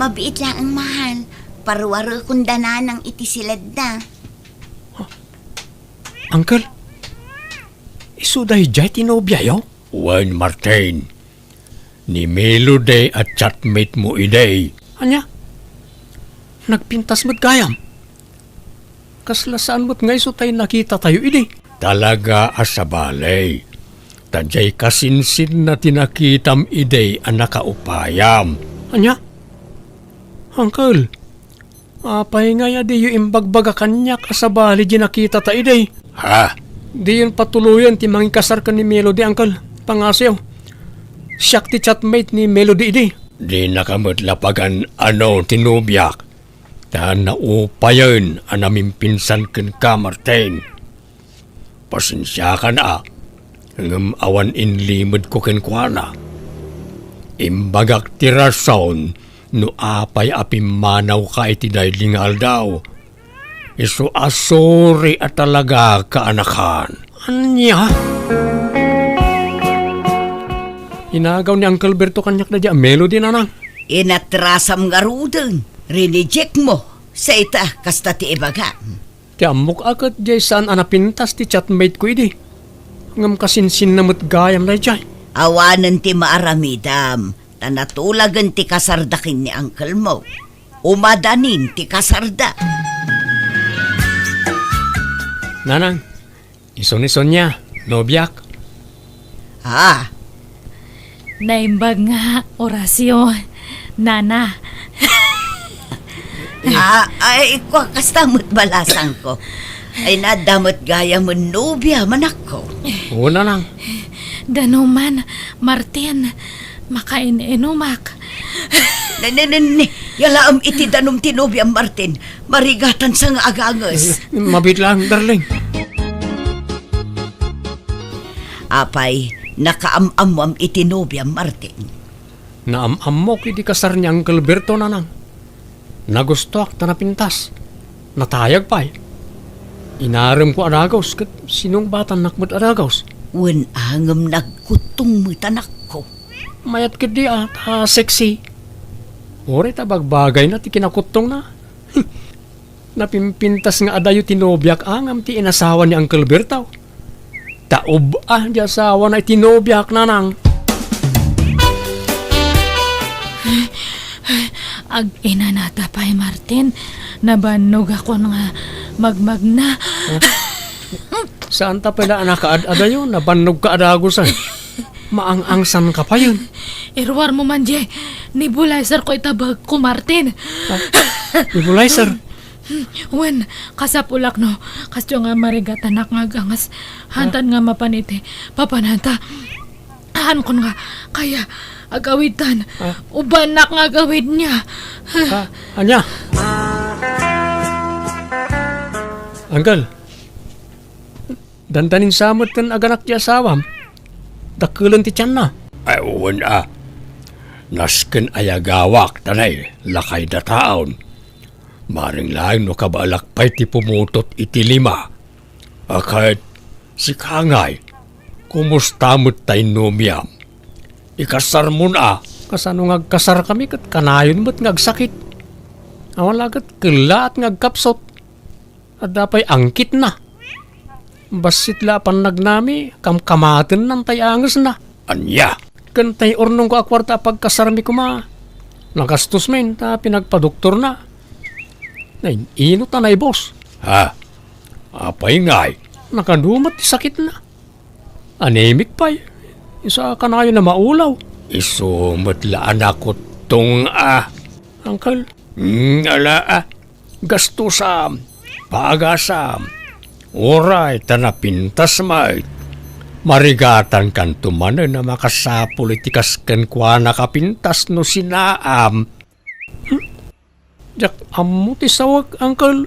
Mabiit laeng, mahal. Paruarekon da nanang iti siledda. Uncle, isu daydiay ti nobiayo? Wen, Martin. Ni Melody a chatmate mo idi. Ania? Nagpintas met gayam? Kasla saan met nga isu tay nakitatayo idi? Talaga a sabali. Ta diay kasinsinna ti nakitam idi a nakaupayam. Ania? Uncle, apay ngay a diyo imbagbaga kaniak a sabali diay nakitata idi? Ha? Diyon patuloyen ti mangikasar ken ni Melody, uncle. Pangasiw. Siak ti chatmate ni Melody idi. Dinaka met la pagan-ano ti nobiak. Ta naupayen a namimpinsan kenka, Martin. Pasensiakan a, ngem awan inlimedko kenkuana. Imbagak ti rason no apay a pimmanawka iti daydi nga aldaw. Isu a sorry a talaga, kaanakan. Ania? Inagaw ni Uncle Berto kaniak daydiay a Melody, nanang. Inatrasam ngaruden, rineject mo. Sa ita, kasta ti ibagam. Ti ammok a ket diay saan a napintas ti chatmate ko idi. Ngem kasinsinna met gayam daydiay. Awanen ti maaramidam, ta natulagen ti kasarda ken ni uncle mo. Umadanin ti kasarda. Nanang, isun-isun nia, nobiak. Ah. Naimbag nga, Horacio, nana. Ah, ay, kua, kasta met balasangko. Ay, nadda met gayamen nobia, manakko. Oo, nanang. Danuman, Martin, makain-inumak. Ne, ne, ne, ne. Yalaem iti danum ti nobiam, Martin. Marigatan sa nga aganges. Eh, mabiit lang, darling. Apay, nakaam-ammoam iti nobiam, Martin? Naam-ammok iti kasar ni Uncle Berto, nanang. Nagustoak ta napintas. Natayag pay. Inaremko a dagus ket sinungbatannak met a dagus. Wen a ngem nagkuttong met, anakko. Mayat ketdi a, ta sexy. Uray ta bagbagayna ti kinakuttongna. Napimpintas nga adayo ti nobiak a ngem ti inasawa ni Uncle Berto. Ta ub-a di asawana iti nobiak, nanang. Ag-inanata pay, Martin. Nabannogakon nga magmagna. Huh? Saan ta pay la a nakaad-adayo? Nabannogka a dagusan. Maang-angsanka payen. Iruarmo man diay nebulizer ko ita bagko, Martin. Ah, nebulizer? Wen, kasapulak no kasdiay nga marigatanak nga aganges. Hantan nga mapan iti papananta. Haankon nga kaya agawidtan. Ah. Ubanak nga agawidna. Ah, ania? Uncle, dandanin sa met ken aganak ti asawam. Dakkelen ti tianna. Ay, wen a. Nasken a yagawak ta nay, lakay dataon. Bareng laeng no kabaelak pay ti pumutot iti lima. A ket, sika ngay, kumusta met tay nobiam? Ikasarmon a. Kasano nga agkasarkami ket kanayon met nga agsakit? Awan la ket kellaat nga agkapsut. Adda pay angkitna. Bassit la a pannagnami, kamkamatennan tay angesna. Ania? Ken tay urnongko a kuarta a pagkasarmi koma, nagastos men ta pinagpadoktorna. Nain-inot a naibus. Ha? Apay ngay? Nakadu met ti sakitna. Anemic pay. Isu a kanayon a maulaw. Isu met la a nakuttong a. Uncle. Hmm, ala a. Gastusam, paagasam, uray ta napintas met. Marigatankanto manen a makasapul iti kas kenkuana a pintas no sinaam. Hmm? Diak ammo ti sawek, uncle.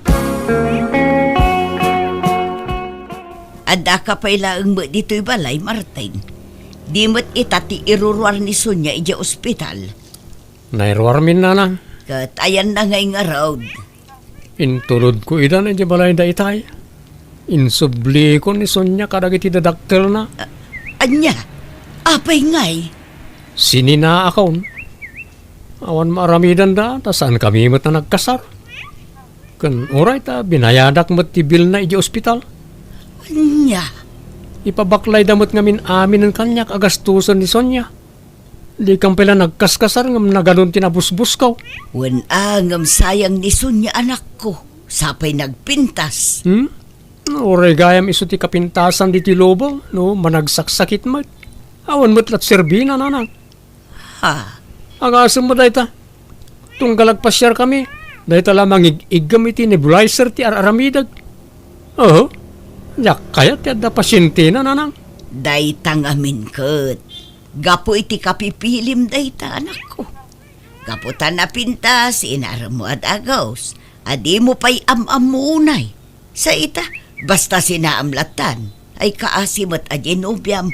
Addaka pay laeng met ditoy balay, Martin. Di met ita ti iruruar ni Sonia idiay ospital. Nairuarmin, nanang. Ket ayanna ngay ngarud? Intulodko idan idiay balayda itay. Insublikon ni Sonia kadagiti dadakkelna. A-, ania? Apay ngay? Sininaakon. Awan maaramidanda ta saan kami met a nagkasar. Ken uray ta binayadak met ti bilna idiay ospital. Ania? Ipabaklayda met ngamin aminen kaniak a gastusen ni Sonia. Dikam pay la nagkaskasar ngem nagadun ti nabusbuskaw. Wen a, ngem sayang ni Sonia, anakko. Sapay nagpintas. Hmm? Uray gayam isu ti kapintasan ditoy lubong, no, managsaksakit met. Awan met la ti serbina, nanang. Ha? Agasem met dayta. Tunggal agpasiar kami, dayta la mangig-iggem iti nebulizer ti ar-aramidek. Oho. Diak kayat ti adda pasientena, nanang. Dayta ngamin ket gapu iti kapipilim dayta, anakko. Gapu ta napintas, inaremmo a dagus a dimo pay am-ammo unay. Sa ita, basta sinaam lattan, ay kaasi met a di nobiam.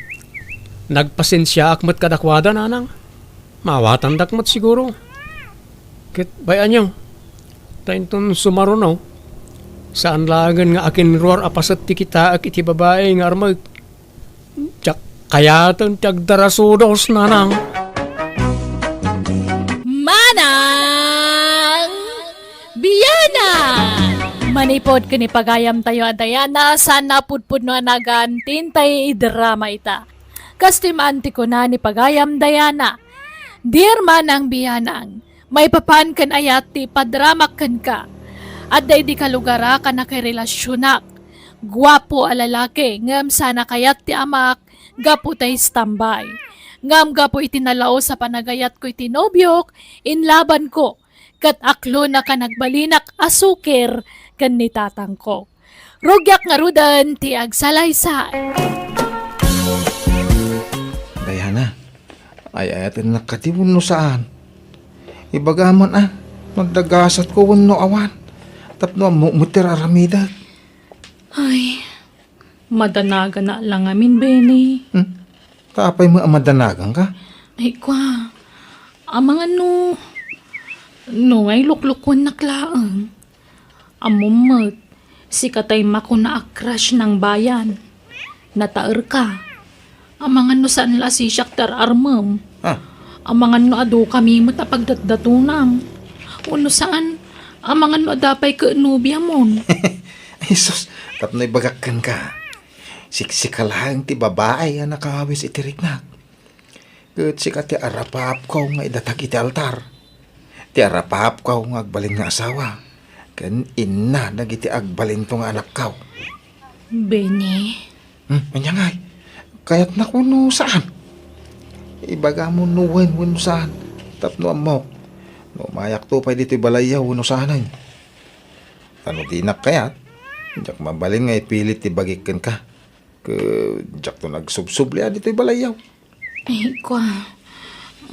Nagpasensiaak met kadakuada, nanang. Maawatandak met siguro. Ket bay-anyo, ta inton sumaruno, saan laengen nga akinruar a paset ti kitaek iti babai nga armek. Diak kayaten ti agdarasudos, nanang. Manang Biana! Manipud ken ipagayamtayo a Diana, saan a pudpudno a nagan ti intay idrama ita. Kas ti maan ti kuna ni pagayam Diana, Dear Manang Bianang, maipapan ken ayat ti padramak kenka. Adda idi kalugarak a nakarelasionak. Guapo a lalaki, ngem saan a kayat ti amak gapu ta istambay. Ngem gapu iti nalaus a panagayatko iti nobiok, inlabanko, ket aklonak a nagbalinak a sukir ken ni tatangko. Rugiak ngaruden ti agsalaysay. Diana, ay-ayatennak kadi wenno saan? Ibagam man a, no adda gasatko wenno awan, tapno ammok met ti ar-aramidek. Ay, madanagana la ngamin, Benny. Hmm? Ta apay met a madanaganka? Ay, kua, amangan no, no ngay luklukuennak laeng. Ammom met, sika tay makuna a crush nang bayan. Nataerka. Amangan no saan la a sisiak ti ar-armem. Ah. Amangan no adu kami met a pagdatdatonam. Wenno saan, amangan no adda pay ket nobiamon. Ay, sus, tapno ibagak kenka. Siksika laeng ti babai a nakawis iti riknak. Ket sika ti arapaapko nga idatag iti altar. Ti arapaapko nga agbalin nga asawa, ken inna dagiti agbalinto nga anakko. Benny. Hmm, ania ngay? Kayatnak wenno saan? Ibagam no wen wenno saan, tapno ammok no umayakto pay ditoy balayyo wenno saanen. Ta no dinak kayat, diak mabalin nga ipilit ti bagik kenka. Ket diakto nagsubsubli a ditoy balayyo. Ay, kua.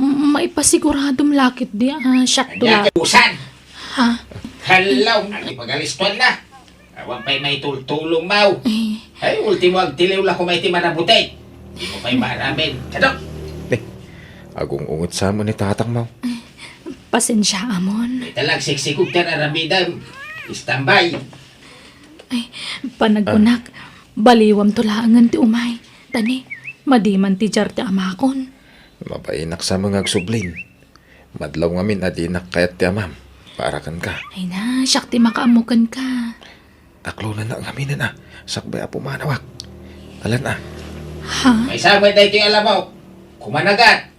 M-, maipasiguradom la ketdi a siakto la. Ania ket usan? Ha? Hello, agipagalistuan na. Awan pay maitultulongmo. Eh. Ay, ultimo agtiliw la koma iti marabutek. Dimo pay maaramen. Kadok! Eh, agung-unget sa met ni tatangmo. Pasensia, amon. Ita la agsiksikog ti ar-aramidem. Istambay. Ay, panagkunak, ah, baliwamto laengen ti umay. Ta ni, madi man ti diar ti amakon. Mabainak sa met nga agsublin. Madlaw ngamin a dinak kayat ti amam para kenka. Ay na, siak ti makaammo kenka. Aklonennak ngaminen a, sakbay a pumanawak. Alan a. Ha? Maysa met daytoy a lamok. Kumanagat.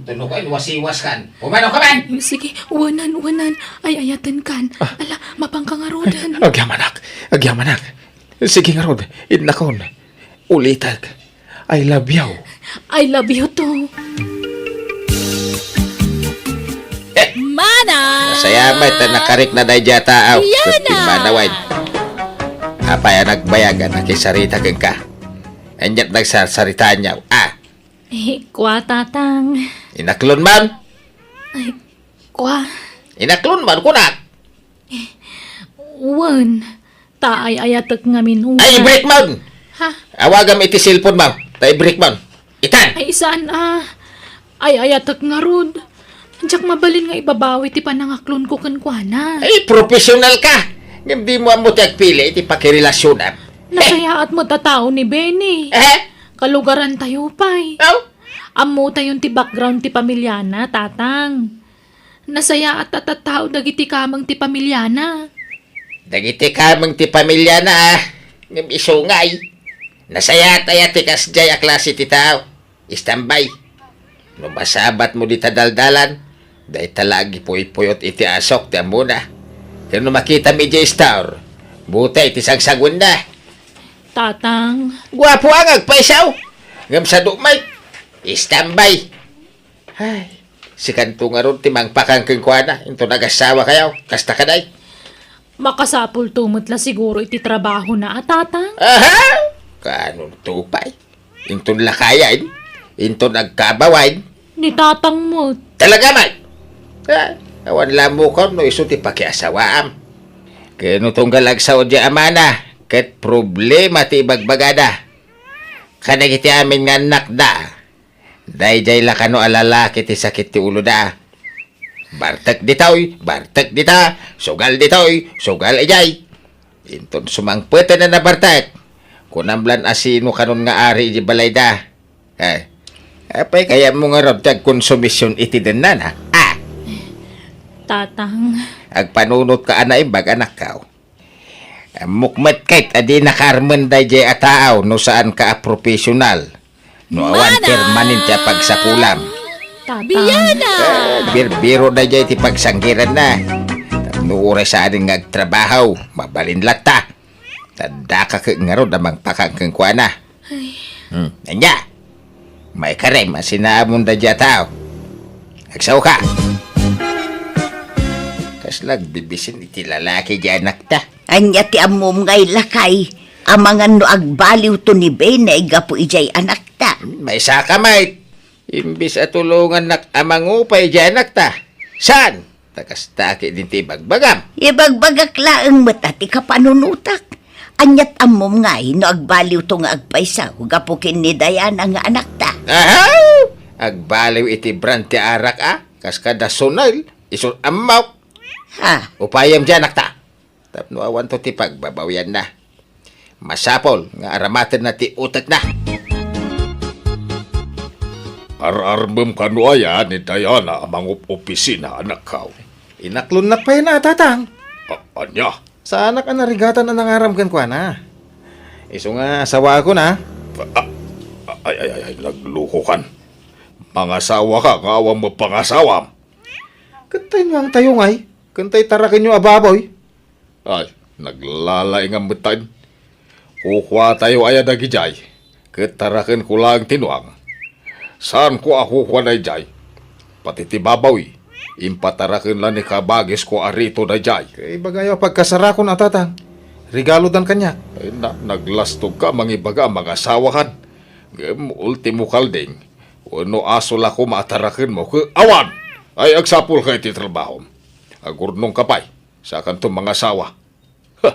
Tuno ka, inwasiwas kan. Pumanaw ka man! Sige, wanan, wanan. Ay-ayaten kan. Ah. Ala, mapangka ngaruden. Agyamanak, agyamanak. Sige ngarud, innakon. Ulitek. I love you. I love you too. Eh. Mana! Masaya met ta nakarikna daydiay a tao. Yana! Ket pimmanawen. Apay a nagbayag a nakisarita kenka? Aniat nagsarsaritaanyo? Ah! Eh, kua, Tatang. Inaklon man? Ay, kua. Inaklon man, kunak? Wen, ta ay-ayatek ngamin unay. Ay, i-break man! Ha? Awagam iti cellphone mo. Ta i-break man. Itan! Ay, saan a. Ay-ayatek ngarud. Diak mabalin nga ibabawi ti panangaklonko kenkuana. Ay, professional ka! Ngem dimo ammo ti agpili iti pakirelasyonan. Nasayaat met a tao ni Benny. Eh? Kalugarantayo pay. Aw? Ammotayon ti background ti pamiliana, Tatang. Nasayaat a tattao dagiti kameng ti pamiliana. Dagiti kameng ti pamiliana, ah. Ngem isu ngay. Nasayaat aya ti kasdiay a klase ti tao. Istambay. No masabatmo dita daldalan, dayta la agipuypuyot iti asok ti ammona. Ken no makitam idiay store, butay ti sagsaguenna. Tatang. Guapo nga agpaisaw. Ngem sadu met, istambay. Ay, sikanto ngarud ti mangpakan kenkuana, inton agasawakayo, kasta kadi. Makasapulto met la siguro iti trabahona a, Tatang? Aha! Kaanonto pay? Inton lakayen? Inton agkabawayen? Ni Tatang met. Talaga met! Ah, awan la ammokan no isu ti pakiasawaam. Ken no tunggal agsao diay amana, ket problema ti ibagbagada. Kadagiti amin nga annakda, daydiay la kano a lalaki ti sakit ti uloda. Bartek ditoy, bartek dita, sugal ditoy, sugal idiay. Inton sumangpeten a nabartek, kunam lan a sino kanon nga ari iti balayda. Eh, apay kayatmo ngarud ti agkonsumision iti dennana? Ah! Tatang. Agpanunotka a naimbag, anakko. Ammok met ket a di nakaarmen daydiay a tao no saanka a professional. No awan Manang! Permanente a pagsapulam. Tatang. Biana! Eh, birbiro daydiay ti pagsanggiranna. Tapno uray saanen nga agtrabaho, mabalin latta. Addaka ket ngarud a mangpakan kenkuana. Ay. Hmm, ania? Maikarem a sinaamon daydiay a tao. Agsaoka. Kasla agbibisin iti lalaki diay anakta. Ania ti ammom nga lakay, amangan no agbaliwto ni Benny gapu idiay anakta? Maisaka met. Imbes a tulongannak a mangupay idiay anakta. Saan? Ta kasta ketdi ti ibagbagam. Ibagbagak laeng met a ti kapanunotak. Aniat ammom ngay no agbaliwto nga agpayso gapu ken ni Diana nga anakta? Aha! Agbaliw iti brand ti arak a, kas kada Sunil, isu ammok. Ha? Upayem ti anakta. Tapno awanto ti pagbabawianna. Masapul nga aramatenna ti utekna. Ar-armem kano aya ni Diana a mangup-opisina, anakko? Inaklonnak pay na, Tatang. A-, ania? Saanak a narigatan a nangaram kenkuana. Isu nga asawaakon. A-, a-, ay, ay, ay, ay, naglukokan. Mangasawaka nga awan met pangasawam. Ket tay nuangtayo ngay, ken tay tarakenyo a baboy? Ay, naglalaingam metten. Kukuatayo aya dagidiay, ket tarakenko laeng ti nuang. Saanko a kukua daydiay. Pati ti baboy, impataraken la ni kabagisko a Rito daydiay. Kaibagayo a pagkasarakon a, Tatang. Regalodan kaniak. Ay, na-, naglastogka a mangibaga a mangasawakan. Ngem ultimo kalding, wenno aso la koma a tarakenmo ket awan! Ay, agsapulka iti trabahom. Agurnongka pay, saakanto mangasawa. Ha!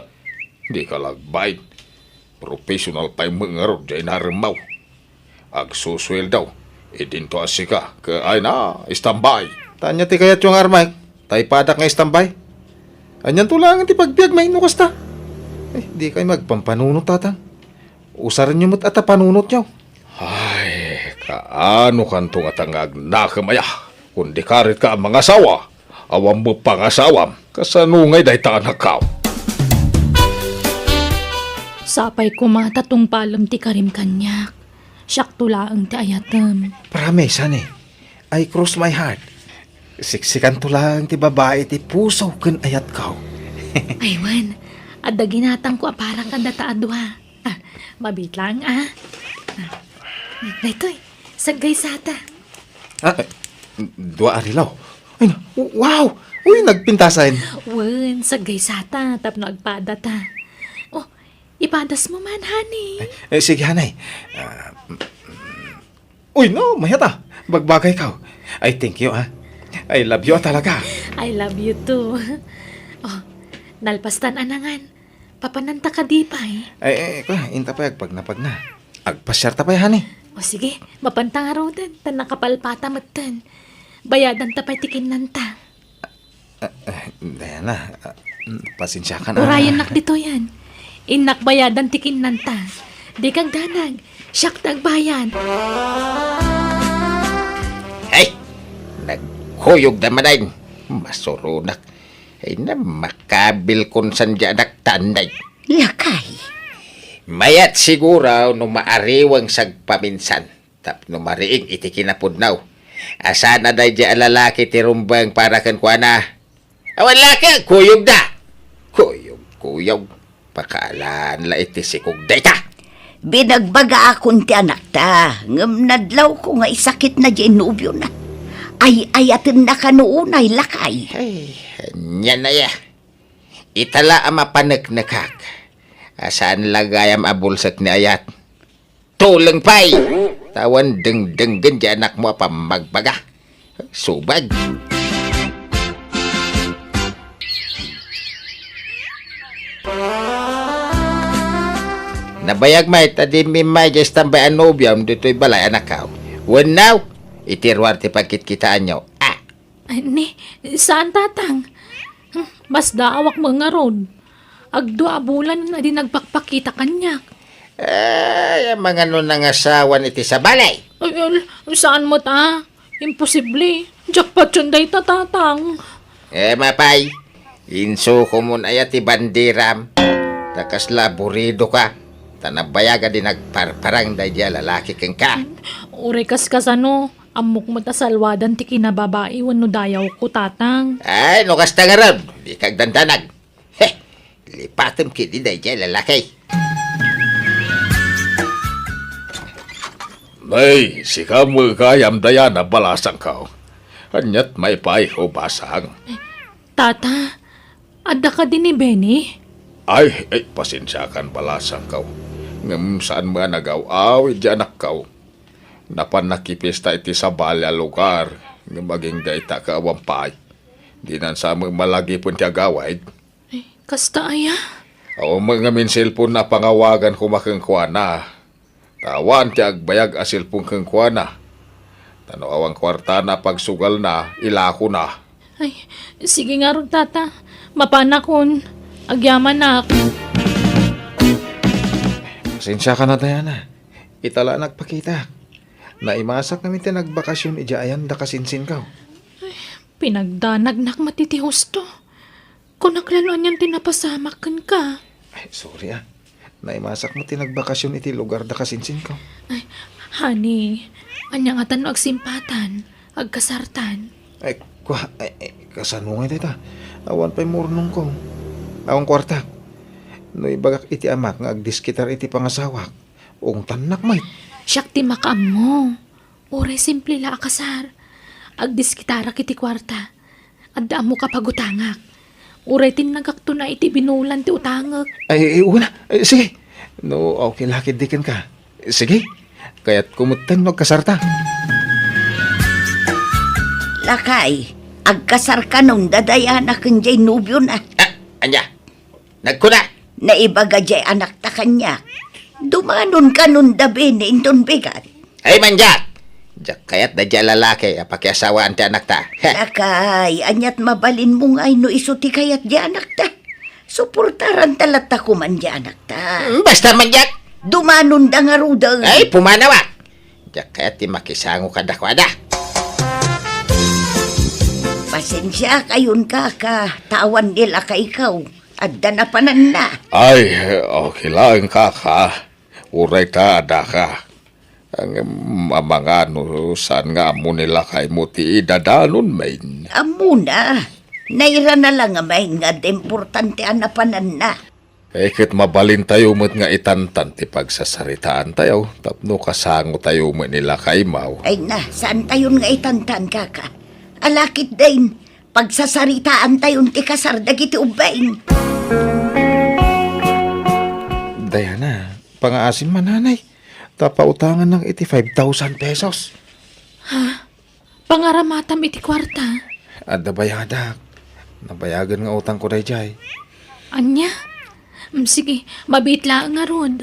Dika la agbain. Professional pay met ngarud diay inaremmo. Agsusueldo, idinto a sika, ket ay na, istambay. Ta ania ti kayatyo nga armek? Ta ipadak nga istambay? Anianto laeng ti pagbiagmi no kasta? Ay, dikay agpampanunot, Tatang. Usarenyo met a ta panunotyo. Ay, kaano kanto ngata nga agnakem aya? Kundi karit ka a mangasawa, awan met pangasawam. Kasano ngay dayta, anakko? Sapay koma ta tungpalem ti karim kaniak. Siakto laeng ti ayatem. Promise, honey. I cross my heart. Siksikanto laeng ti babai ti puso ken ayatko. Ay, wen. Adda ginatangko a para kadata a dua. Ah, mabiit laeng, ah. Ah, daytoy, saggaysata. Ah, eh, dua a relo. Ay, na, wow! Uy, nagpintasen. Wen, saggaysata, tapno agpadata. Oh, ipadasmo man, honey. Eh, eh, sige, honey. Ah, mm, mm. Uy, no, mayat a. Bagbagayko. Ay, thank you, ah. I love you, ah, talaga. I love you too. Oh, nalpastan a nangan. Papananta kadi pay? Ay, ay, kuya, inta pay agpagnapagna. Agpasiarta pay, honey. O sige, mapanta ngaruden, ta nakapalpata metten. Bayadanta pay ti kinnanta. Ah, ah, Diana, ah, mm, pasensiakan, ah. Urayennak ditoyen. Innak bayadan ti kinnanta. Dika agdanag, siak ti agbayad. Ay, nagkuyogda manen. Masuronak. Ay na, makabilkon san diay anakta, anay. Lakay. Mayat siguro no maariweng sagpaminsan. Tapno mariing iti kinapudno. Asana daydiay a lalaki ti rumbeng para kenkuana. Awan laki, kuyogda. Kuyog, kuyog. Pakaalan la iti sikog dayta. Binagbagaakon ti anakta, ngem nadlawko nga isakitna diay nobiona. Ay-ayatenna kano unay, lakay. Ay, ania aya. Ita la a mapaneknekak. A saan la gayam a bulsek ni ayat. Tuleng pay! Awan dengdenggen diay anakmo a pammagbaga. Subag. Nabayag met a dimmi immay diay tambay a nobiom ditoy balay, anakko. Wenno, iti ruar ti pagkitkitaanyo. Ah. Ay, ni, saan, Tatang. Hmm, masdaawak met ngarud. Agdua a bulan a di nagpakpakita kaniak. Ay, amangan no nangasawan iti sabali. Ay, al-, saan met a? Imposible. Jackpot yun dayta, Tatang. Eh, mapay. Insukomon aya ti banderam. Ta kasla buridoka. Ta nabayag a di nagparparang daydiay a lalaki kenka. Uray kas kasano, ammok met a salwadan ti kinababai wenno dayawko, Tatang. Ay, no kasta ngarud, dika agdandanag. He, lipatem ketdi daydiay a lalaki. Nay, sika met gayam, Diana, balasangko. Aniat maipay, ubasang? Tata, adda kadi ni Benny? Ay, ay, pasensiakan, balasangko. Ngem saan met a nagaw-awid diay anakko. Napan nakipista iti sabali a lugar, ngem agingga ita ket awan pay. Dinan sa met malagipen ti agawid. Ay, kasta aya? Awan met ngamin cellphone a pangawagan koma kenkuana. Ta awan ti agbayag a cellphone kenkuana. Ta no awan kuartana a pagsugalna, ilakona. Ay, sige ngarud, Tata. Mapanakon. Agyamanak. Pasensiakan, Diana. Ita la a nagpakita. Naimasak ngamin ti nagbakasyon idiay ayan da kasinsinko. Pinagdanagnak met iti husto. Kunak la no anian ti napasamak kenka. Ay, sorry, ah. Naimasak met ti nagbakasyon iti lugar da kasinsinko. Ay, honey, ania ngata no agsimpatan, agkasartan? Ay, kua, ay, ay, kasano ngay dayta? Awan pay murnongko. Awan kuarta. No ibagak iti amak nga agdiskitar iti pangasawak, ungtannak met. Siak ti makaammo. Uray simple la a kasar. Agdiskitarak iti kuarta. Adda ammok a pagutangak. Uray tinnagakto na iti binulan ti utangek. Ay, ay, wala. Ay, sige. No, okay la ketdi kenka. Sige. Kayatko metten no agkasarta. Lakay, agkasar kanon da Diana ken jay nobiona. Ah, ania? Nagkuna. Naibaga jay anakta kaniak. Dumanon kanon da Benny inton bigat. Ay, mandiak! Diak kayat daydiay a lalaki a pakiasawaan ti anakta. Lakay, aniat mabalinmo ngay no isu ti kayat jay anakta? Suportaranta latta koman jay anakta. Mm, basta mandiak! Dumanon da ngaruden. Ay, pumanaw a! Diak kayat ti makisango kadakuada. Pasensiakayon, kaka, ta awan ni lakayko. Adda napananna. Ay, okay laeng, kaka. Uray ta adaka. Ngem amangan no saan nga ammo ni lakaymo ti idadanon, men. Ammona. Nairana la ngamin nga adda importante a napananna. Eh, ket mabalintayo met nga itantan ti pagsasaritaantayo tapno kasangotayo met ni lakaymo. Ay na, saantayon nga itantan, kaka. Ala ketdin, pagsasaritaantayon ti kasar dagiti ubbing. Diana, pangaasim man, nanay. Ta pautangannak iti five thousand pesos. Ha? Pangaramatam iti kuarta? Adda bayadak. Nabayagen nga utangko daydiay. Ania? Mm, sige, mabiit laeng ngarud.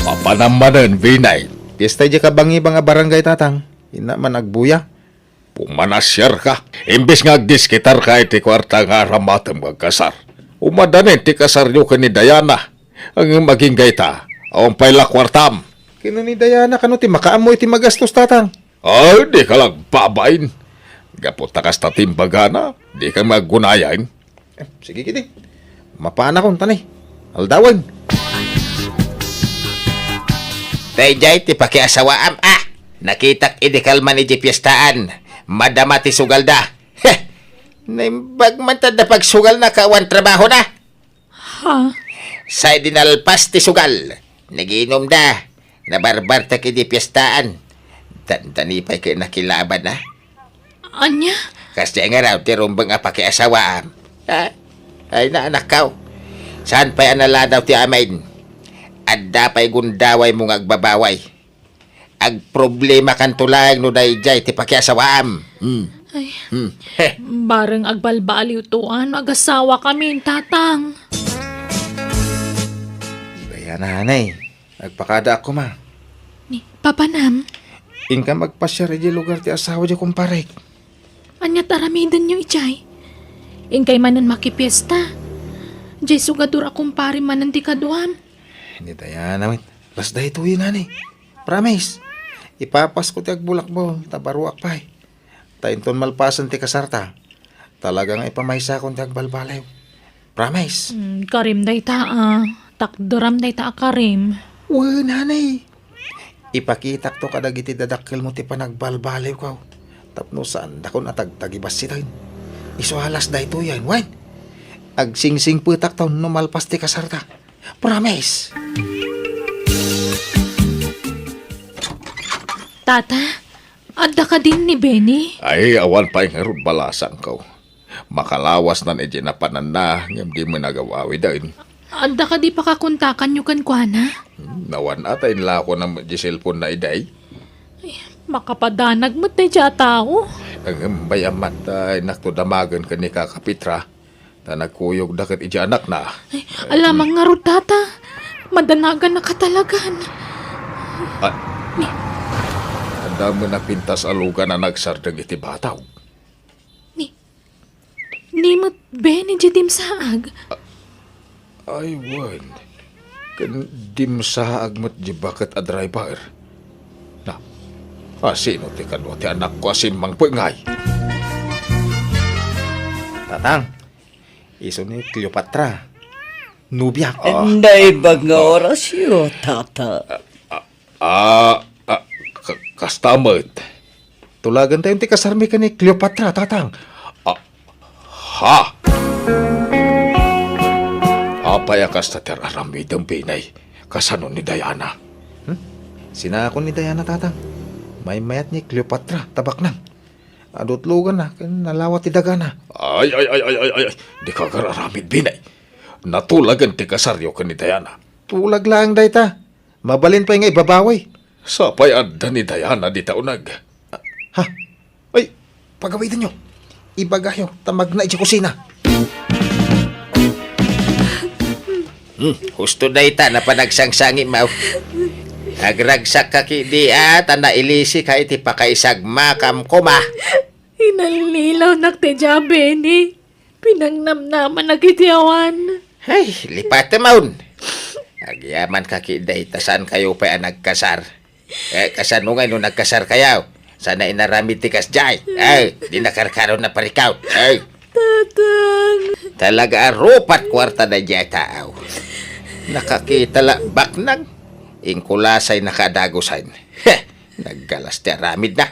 Mapanam manen, Binay. Fiesta idiay kabangibang a barangay, tatang. Inna man agbuya. Pumanasiarka. Imbes nga agdiskitarka iti kuarta nga aramatem nga agkasar, Umadanen ti kasaryo ken ni Diana. Ngem agingga ita, awan pay la kuartam. Ken ni Diana, kano ti makaammo iti magastos, Tatang? Ay, dika la agbabain. Gapu ta kasta ti imbagana, dika aggunayan. Eh, sige, kidi. Mapanakon, tani. Aldawen. Daydiay ti pakiasawaam, ah! Nakitak idi kalman iti piestaan. Madama ti sugalda. Heh! Naimbag man ta adda pagsugalna ket awan trabahona. Ha? Sa idi nalpas ti sugal, nagiinumda. Nabarbartek idi piestaan. Dandani pay ket nakilaban, ah. Ania? Kasdiay ngarud ti rumbeng a pakiasawaam. Ha? Ay, naanakkaw. Saan pay a naladaw ti amin? Adda pay gundawaymo nga agbabaway. Agproblemakanto laeng no daydiay ti pakiasawaam. Hmm. Ay, Hmm. Heh. Bareng agbalbaliwto no agasawakamin, Tatang. Kaya nanay, agpakadaak koma. Ni, papanam? Inka agpasiar idiay lugar ti asawa diay kumparek. Ania ti aramidenyo idiay? Inkay manen makipiesta. Diay sugadur a kumpare manen ti kaduam. Ni Diana met, las daytoyen, nanay. Promise. Ipapasko ti agbulakbol, ta baruak pay. Ta inton malpasen ti kasarta, talaga nga ipamaysakon ti agbalbaliw. Promise. Mm, karim dayta a. Takderam dayta a karim. Wen, nanay. Ipakitakto kadagiti dadakkelmo ti panagbalbaliwko. Tapno saandakon a tagtagibassiten. Isu a las daytoyen, wen. Agsingsingpetakto no malpas ti kasarta. Promise. Tata, adda kadin ni Benny? Ay, awan pay ngarud balasangko. Makalawasnan idiay napananna, ngem di met nagawawiden. Adda kadi pakakontakanyo kenkuana? Hmm, awan a ta inlakona met di cellphone-na idiay. Ay, makapadanag met daydiay a tao. Ngem bay-am met, ay, nakto damagen ken ni Kaka Petra. Ta nagkuyogda ket idiay anakna. Ay, alamang ngarud, Tata. Madanagannaka talagan. Ah, adda met napintas a lugan a nagsardeng iti bataw. Ni, ni met Benny diay dimsaag. Ay, wen. Ken dimsaag met diay baket a driver. Na, asino ti kadua ti anakko a simmangpet ngay? Tatang, isu ni Cleopatra. Nobiak. Ah, naimbag nga ah, orasyo, Tata. Ah, ah, ah, ka-, kasta met. Tulagentayon ti kasarmi ken ni Cleopatra, Tatang. Ah, ha? Apay a kasta ti ar-aramidem, Benny? Kasano ni Diana? Hmm? Sinakon ni Diana, Tatang. Maymayat ni Cleopatra, ta baknang. Adu ti luganna, ken nalawa ti dagana. Ay, ay, ay, ay, ay, ay, ay. Dika agar-aramid, Benny. Natulagen ti kasaryo ken ni Diana. Tulag laeng dayta. Mabalin pay nga ibabawi. Sapay adda ni Diana dita uneg. Ha? Ay, pagawidenyo. Ibagayo, ta magna idiay kusina. Hmm, husto dayta, napanagsangsangi, maw. Agragsak ka kidi, a, ta nailisika iti pakaisagmakam koma. Inallilawnak ti diay a Benny. Pinangnamnamanak iti awan. Ay, lipatem, awn. Agyamanka kidi, ta saankayo pay a nagkasar. Eh, kasano ngay no nagkasarkayo? Saan a inaramid ti kasdiay? Ay, di nakarkaro na parikaw. Ay. Tatang. Talaga a rupat kuarta daydiay a tao. Nakakita la baknang. Inkulasay nakadagusan. Heh, naggalas ti aramidna.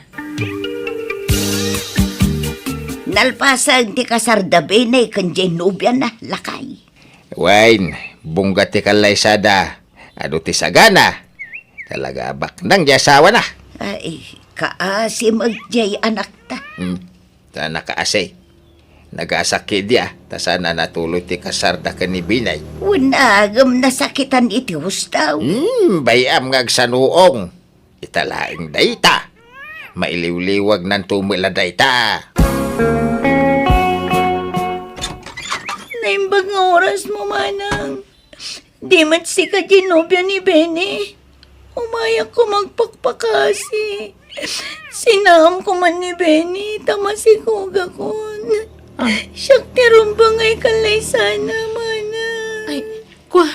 Nalpasen ti kasar da Benny ken diay nobiana, lakay. Wen, bungga ti kallaysada. Adu ti sagana. Talaga a baknang diay asawana. Ay, kaasi met diay anakta. Hmm. Ta nakaasi. Nagasak kidi, a, ta saan a natuloy ti kasarda ken ni Benny. Wen, agem nasakitan iti husto. Hmm, bay-am nga agsanuong. Ita laeng dayta. Mailiwliwagnanto met la dayta. Naimbag nga orasmo, manang. Di met sika ti nobia ni Benny. Umayak koma agpakpakasi. Sinaamko man ni Benny, ta masikogakon. Siak ti rumbeng nga ikallay sana, manang. Ay, kua,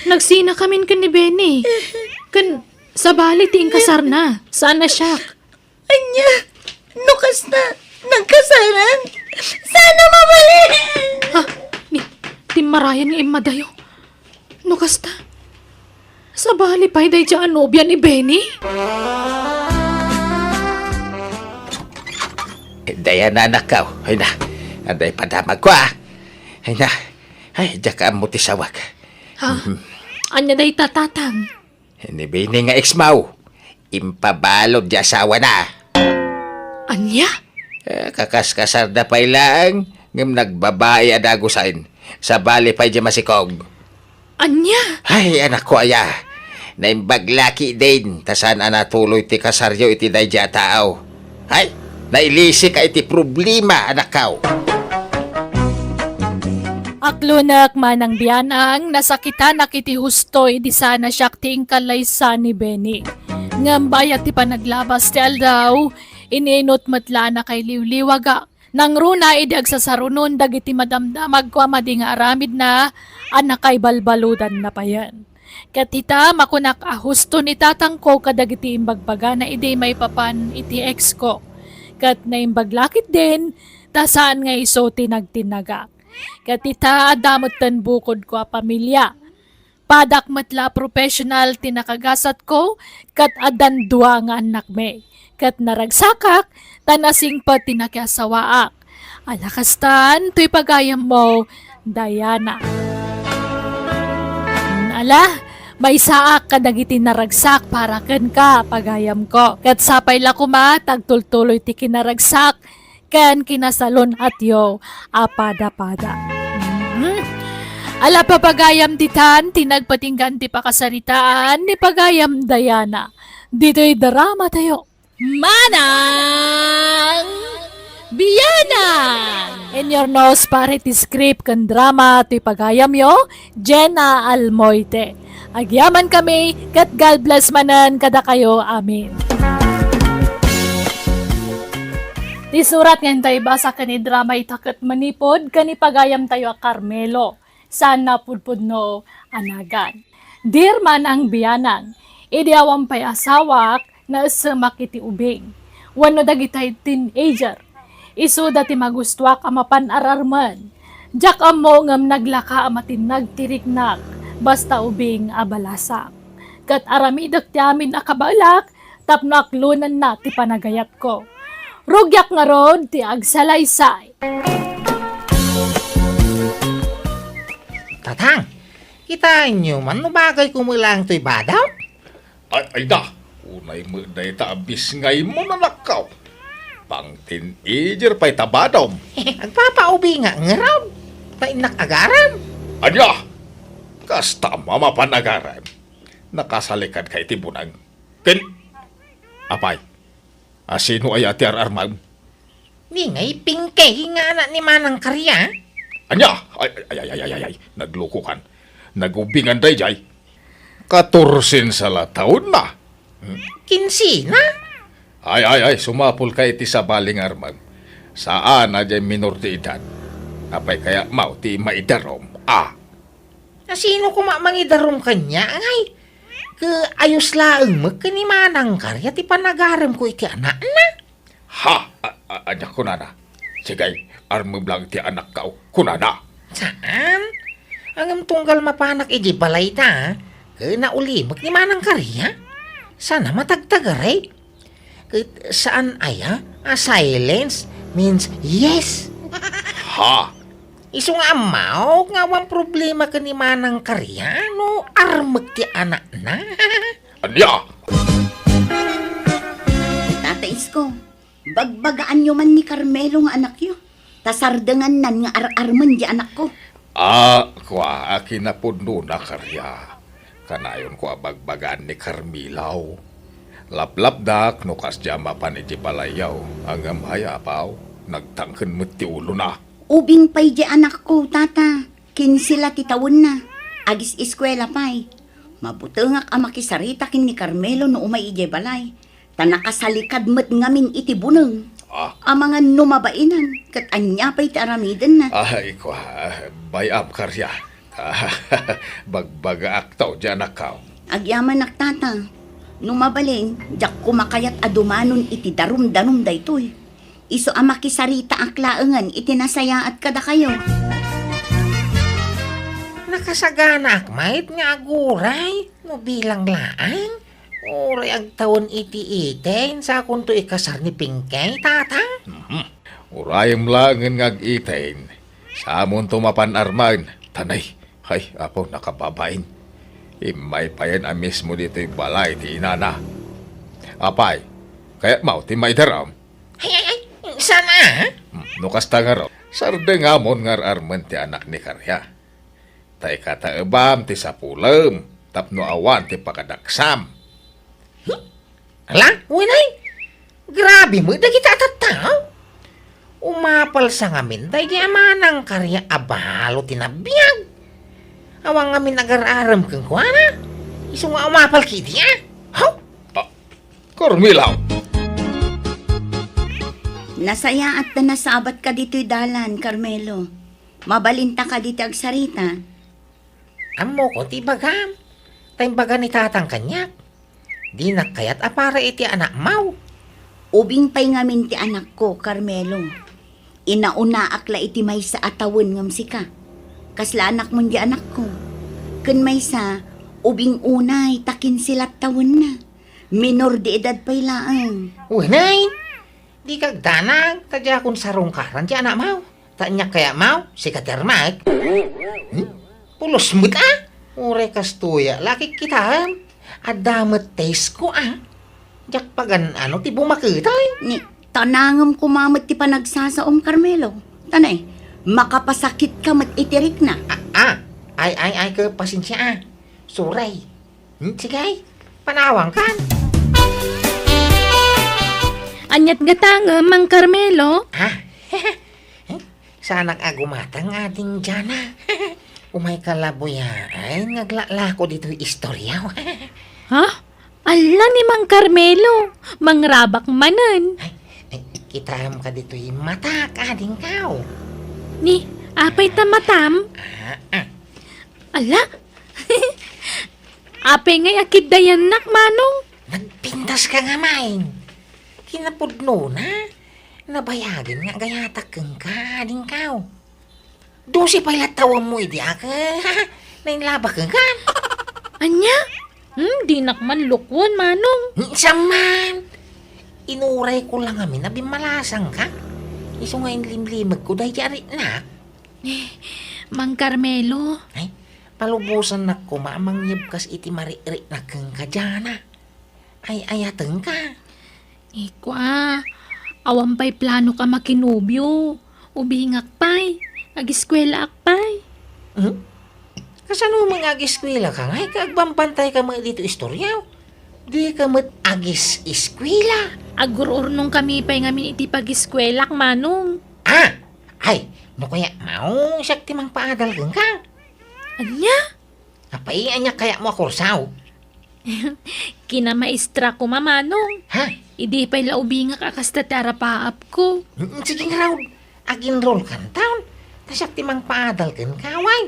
nagsinakamin ken ni Benny. Ken sabali ti inkasarna, saan a siak. Ania? No kasta, nagkasaran? Sana mabalin! Ha? Ni, timmarayan nga immadayo. No kasta, sabali pay daydiay a nobia ni Benny? Diana, anakko. Ay na, adda padamagko, a. Ay na, ay, diak ammo ti sawag. Ha? Mhm. Ania dayta, tatang? Ni Benny nga ex-mo, impabalud ti asawana. Ania? Eh, kakaskasarda pay laeng, ngem nagbabai a dagusen. Sabali pay diay masikog. Ania? Ay, anakko aya. Naimbag la ketdin, ta saan a natuloy ti kasaryo iti daydiay a tao. Ay, nailisika iti problema, anakko. Aklonek, manang bianang, nasakitanak iti husto idi saan a siak ti inkallaysa ni Benny. Ngem bayat ti panaglabas ti aldaw, ininut met la a nakailiwliwagak. Nangruna idi agsasarunon dagiti madamdamagko a madi nga aramidna a nakaibalbaludanna payen. Ket ita, makunak a husto ni tatangko kadagiti imbagbagana idi maipapan iti ex-ko. Ket naimbag la ketdin, ta saan nga isu ti nagtinnagak. Ket ita, adda metten bukodko a pamilia. Padak met la a professional ti nakagasatko, ket addan dua nga annakmi. Ket naragsakak, ta nasingpet ti nakiasawaak. Ala kastan, toy pagayammo, Diana. Ala, maysaak kadagiti naragsak para kenka, pagayamko. Ket sapay la koma ta agtultuloy ti kinaragsak ken kinasalun-atyo a pada-pada. Mhm. Ala, pagayam ditan ti nagpatinggan ti pakasaritaan ni pagayam Diana. Ditoy drama tayo. Manang Bianang! In your nose, pare, ti script ken drama ti pagayamyo, Jenna Almoite. Agyaman kami, ket God bless manen kadakayo. Amen. Ti surat nga inta ibasa ken idrama ita ket manipud ken ni pagayamtayo a Carmelo. Saan a pudpudno a nagan. Dear Manang Bianang, idi awan pay asawak, naessemak iti ubing wenno dagitay teenager. Isuda ti magustuak a mapan-ararmen. Diak ammo ngem naglaka a matinnag ti riknak, basta ubing a balasak. Ket aramidek ti amin a kabaelak tapno aklonenna ti panagayatko. Rugiak ngarud ti agsalaysay. Tatang, kitaenyo man no bagay ko met laeng toy badok? Ay, ay da, unay met dayta a bisngaymo, anakko. Pang-teenager pay ta badom. Agpapaubingak ngarud, ta innak agaram. Ania? Kasta a mapan agaram? Nakasalikadka iti buneng. Ken, apay, a sino aya ti ar-armem? Ni ngay Pinky nga anak ni Manang Karya. Ania? Ay, ay, ay, ay, ay, ay, ay. Naglukokan. Nagubingan daydiay. Katorsensa la taonna. Hmm? Kinsena. Ay, ay, ay, sumapulka iti sabali nga armem. Saan a diay minor de edad. Apay kayatmo ti maidarom? Ah. A sino koma mangidarom kaniak, ngay? Ket ayos laeng met ken ni Manang Karya ti panagaremko iti anakna. Ha? A, a, ania kunana? Sige, armem laeng ti anakko, kunana. Saan? Ngem tunggal mapanak idiay balayta, ket naulimek ni Manang Karya. Saan a matagtagari. Ket saan aya a silence means yes? Ha? Isu nga ammok nga awan problema ken ni Manang Karya no armek ti anakna. Ania? Tata Isko, bagbagaanyo man ni Carmelo nga anakyo, ta sardengannan nga ar-armen ti anakko. Ah, kua, a kinapudnona, Karya. Kanayonko a bagbagaan ni Carmelo. Laplapdak no kasdiay a mapan idiay balayyo, ngem hay apaw, nagtangken met ti ulona. Ubing pay diay anakko, tata. Kinse la ti tawenna. Agis-eskuela pay. Mabutengak a makisarita ken ni Carmelo no umay idiay balay. Ta nakasalikad met ngamin iti buneng. Ah. Amangan no mabainan, ket ania pay ti aramidenna? Ay, kua, bay-am, Karya. Bagbagaakto, diay anakko. Agyamanak, Tata. No mabalin, diak koma kayat a dumanon iti darumdanum daytoy. Isu a makisaritaak laengen iti nasayaat kadakayo. Nakasaganaak met nga aguray no bilang laeng. Uray agtawen iti eighteen, sakonto ikasar ni Pinky, Tata. Mhm. Urayem laengen nga ag-eighteen, samonto mapan armen. Tanay, ay, Apo, nakababain. Immay payen a mismo ditoy balay ti inana. Apay, kayatmo ti maidaram? Ay, ay, ay, saan a? Hmm, no kasta ngarud, sardengamon nga ar-armen ti anak ni Karya. Ta ikataebam ti sapulem tapno awan ti pakadaksam. Hmm? Ala, wen ay, grabe met dagiti a tattao. Umapal sa ngamin daydi a manang Karya a balo ti nabiag. Awan ngamin agar-arem kenkuana. Isu nga umapal kidi a. Haw? Ah, Carmelo! Nasayaat ta nasabatka ditoy dalan, Carmelo. Mabalinta kadi ti agsarita? Ammokon ti ibagam. Ta imbaga ni tatang kaniak, dinak kayat a para iti anakmo. Ubing pay ngamin ti anakko, Carmelo. Inaunaak la iti maysa a tawen ngem sika. Kasla anakmon diay anakko. Ken maysa, ubing unay ta kinse la tawenna. Minor de edad pay laeng. Wen ay, dika agdanag, ta diakon sarungkaran ti anakmo. Ta ania kayatmo, sika ti armek? Hmm? Pulos met a? Uray kastoy a, la kitkitaem. Adda met taste ko a. Diak pagan-ano ti bumaketay. Ni, tanangem koma met ti panagsasaom, Carmelo. Tanay, makapasakitka met iti rikna. Ah, ah. Ay, ay, ay, ke, pasensia a. Sorry. Hmm, sige, panawangkan. Aniat gatangem, Mang Carmelo? Ha? Saanak a gumatang, Ading Jana. Umayka la buyaen nga aglaklako ditoy istorya. Ha? Ala ni Mang Carmelo, mangrabak manen. Ay, ay, kitaem ka ditoy matak, Adingko. Ni, apay ta matam? Ah, ah. Ala? Apay ngay a kiddayannak, Manong? Nagpintas ka nga main. Kinapudnona, nabayagen nga agayatak kenka, Adingko. Dose pay la tawemmo idi a, nainlabak kenka. Ania? Hmm, dinak man lukwen, Manong. Saan man? Inuray ko la ngamin a bimmalasangka. Isu nga inlimlimegko daydi a riknak. Eh, Mang Carmelo. Ay, palubosannak koma a mangyebkas iti maririknak kenka, Jana. Ay-ayatenka. Eh, kua, awan pay planok a makinobio. Ubingak pay. Agiskuelaak pay. Hmm? Kasano met nga agiskuelaka ngay ket agbambantayka met ditoy istorya? Dika met agis-iskuela. Agur-urnongkami pay ngamin iti pagiskuelak, Manong. Ah! Ay, no kayatmo, siak ti mangpaadal kenka. Ania? Apay, ania kayatmo a kurso? Kinamaestra koma, Manong. Ha? Idi pay la ubingak a kasta ti arapaapko. Mm, sige ngarud, ag-enrollkanton. Ta siak ti mangpaadal kenka, wen?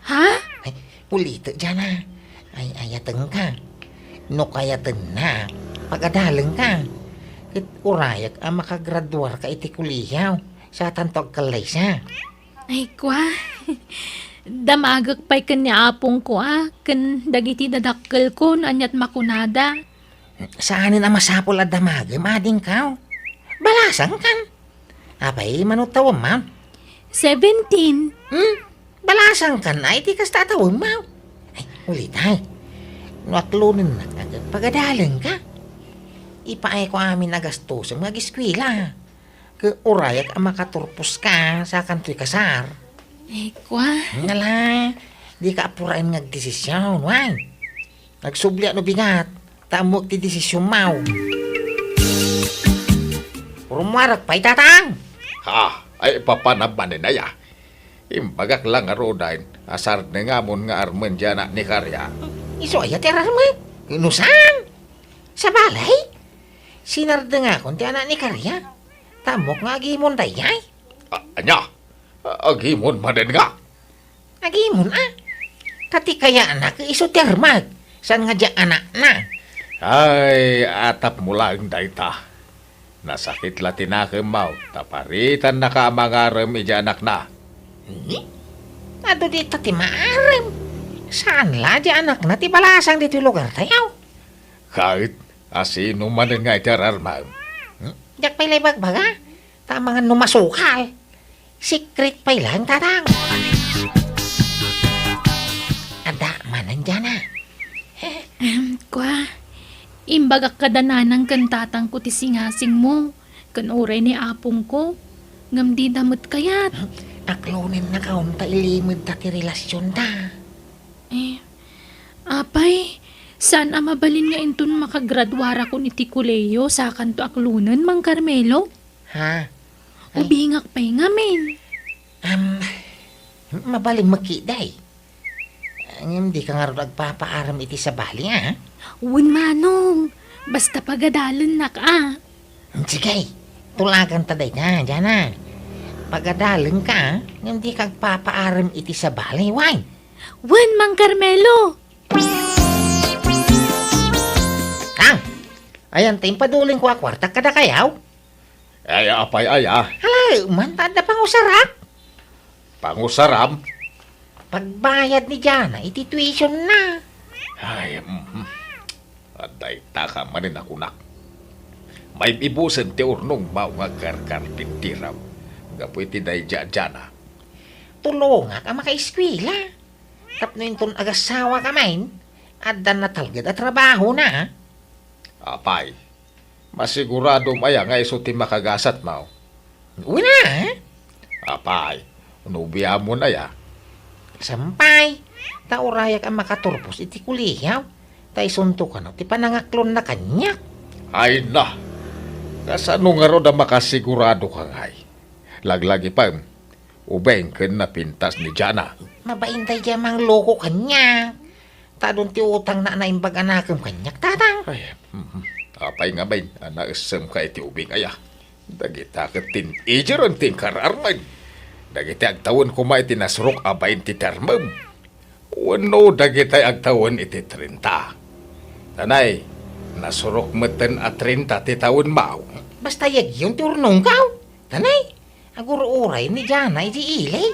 Ha? Ay, ulitek, Jana. Ay-ayatenka. No kayatennak, pagadalenka. Ket urayak a makagraduarka iti kolehiyo, satanto agkallaysa. Ay, kua. Damagek pay ken ni apongko a, ken dagiti dadakkelko no aniat makunada. Saanen a masapul a damagem, Adingko. Balasangkan. Apay, mano tawemmo? Seventeen. Hmm? Balasangkan a iti kasta a tawemmo. Ay, ulitay. No aklonennak, pagadalenka. Ipaayko amin a gastosem nga agiskuela. Ket urayak a makaturposka, sakantoy kasar. Ay, kua. Ngala, dika apuraen nga agdesision, wen? Agsubliak no bigat, ta ammoak ti desisionmo. Rummuarak pay, Tatang! Ha? Ay, papanam manen aya? Imbagak la ngaruden a sardengam nga armen ti anak ni Karya. Isu aya ti ararmek? No saan? Sa balay? Sinardengakon ti anak ni Karya. Ammok nga agimon daydiay? A-, ania? A-, agimon manen nga? Agimon, a? Ta ti kayatna ket isu ti armek, saan nga dia anakna. Ay, atapmo laeng dayta. Nasakit la ti nakemmo, ta paritannaka a mangarem idiay anakna. Hmm? Adu dita ti maarem. Saan la dia anakna ti balasang ditoy lugartayo? Ket, asino manen nga iti ararmem? Hmm? Diak pay la ibagbaga, ta amangan no masukal. Secret pay laeng, Tatang. Adda manen, Jana. Ahem, kua, imbagak kada nanang ken tatangko ti singasingmo, ken uray ni apongko, ngem dida met kayat. Aklonennaka unta ilimedta ti relasionta. Eh, apay, saan a mabalin nga inton makagraduarakon iti kolehiyo, sakanto aklonen, Mang Carmelo? Ha? Ay. Ubingak pay ngamin. Am, mabalin met ketdi. Ngem dika ngarud agpapaarem iti sabali, a? Wen, Manong. Basta pagadalennak, a. Sige, tulaganta dayta, Jana. Pagadalenka, a? Ngem dika agpapaarem iti sabali, wen? Wen, Mang Carmelo. Tang, ayan ti impadulingko a kuartak kadakayo? Ay, apay aya? Hala, man, ta adda pangusarak. Pangusaram? Pagbayad ni Jana iti tuition na. Ay, mhm. Adda itaka manen a kunak. Maib-ibusen ti urnongmo nga agkarkarpintiraw gapu iti daydiay a Jana. Tulongak a makaeskuela. Tapno inton agasawaka manen, adda natalged a trabahona. Apay, masiguradom aya nga isu ti makagasatmo? Wen a. Apay, nobiamon aya? Saan pay, ta urayak a makaturpos iti kolehiyo, ta isunto kano ti panangaklonna kaniak. Ay na! Kasano ngarud a makasiguradoka ngay? Laglagipem, ubing ken napintas ni Jana. Mabain daydiay a mangloko kaniak. Ta adun ti utangna a naimbag a nakem kaniak, Tatang. Ay, mhm. Apay ngamin a naessemka iti ubing aya? Dagita ket teenager ti inkararmem. Dagiti agtawen koma iti nasurok a bain ti termem. Wenno dagiti agtawen iti trenta. Tanay, nasurok metten a trenta ti tawenmo. Basta yagyon ti urnongko. Tanay, agur-uray ni Jana iti ili.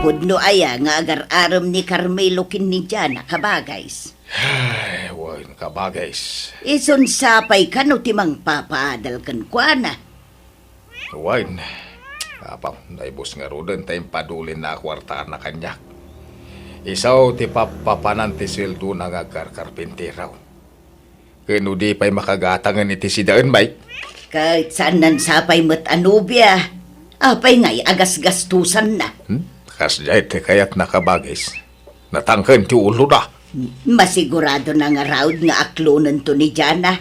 Pudno aya nga agar-arem ni Carmelo ken ni Jana, kabagays? Ay, wen, kabagays. Isun sapay kano ti mangpapaadal kenkuana? Wen, apo, naibus ngaruden ta impadulinna a kuartana kaniak. Isu ti pappapanan ti sueldona nga agkarkarpintiro. Ken no di pay makagatangen iti sidaen, Mike? Ket saan a sapay met a nobia. Apay ngay a gasgastosanna? Hmm? Kasdiay ti kayatna, kabagis. Natangken ti ulona. Masigurado na ngarud nga aklonento ni Jana.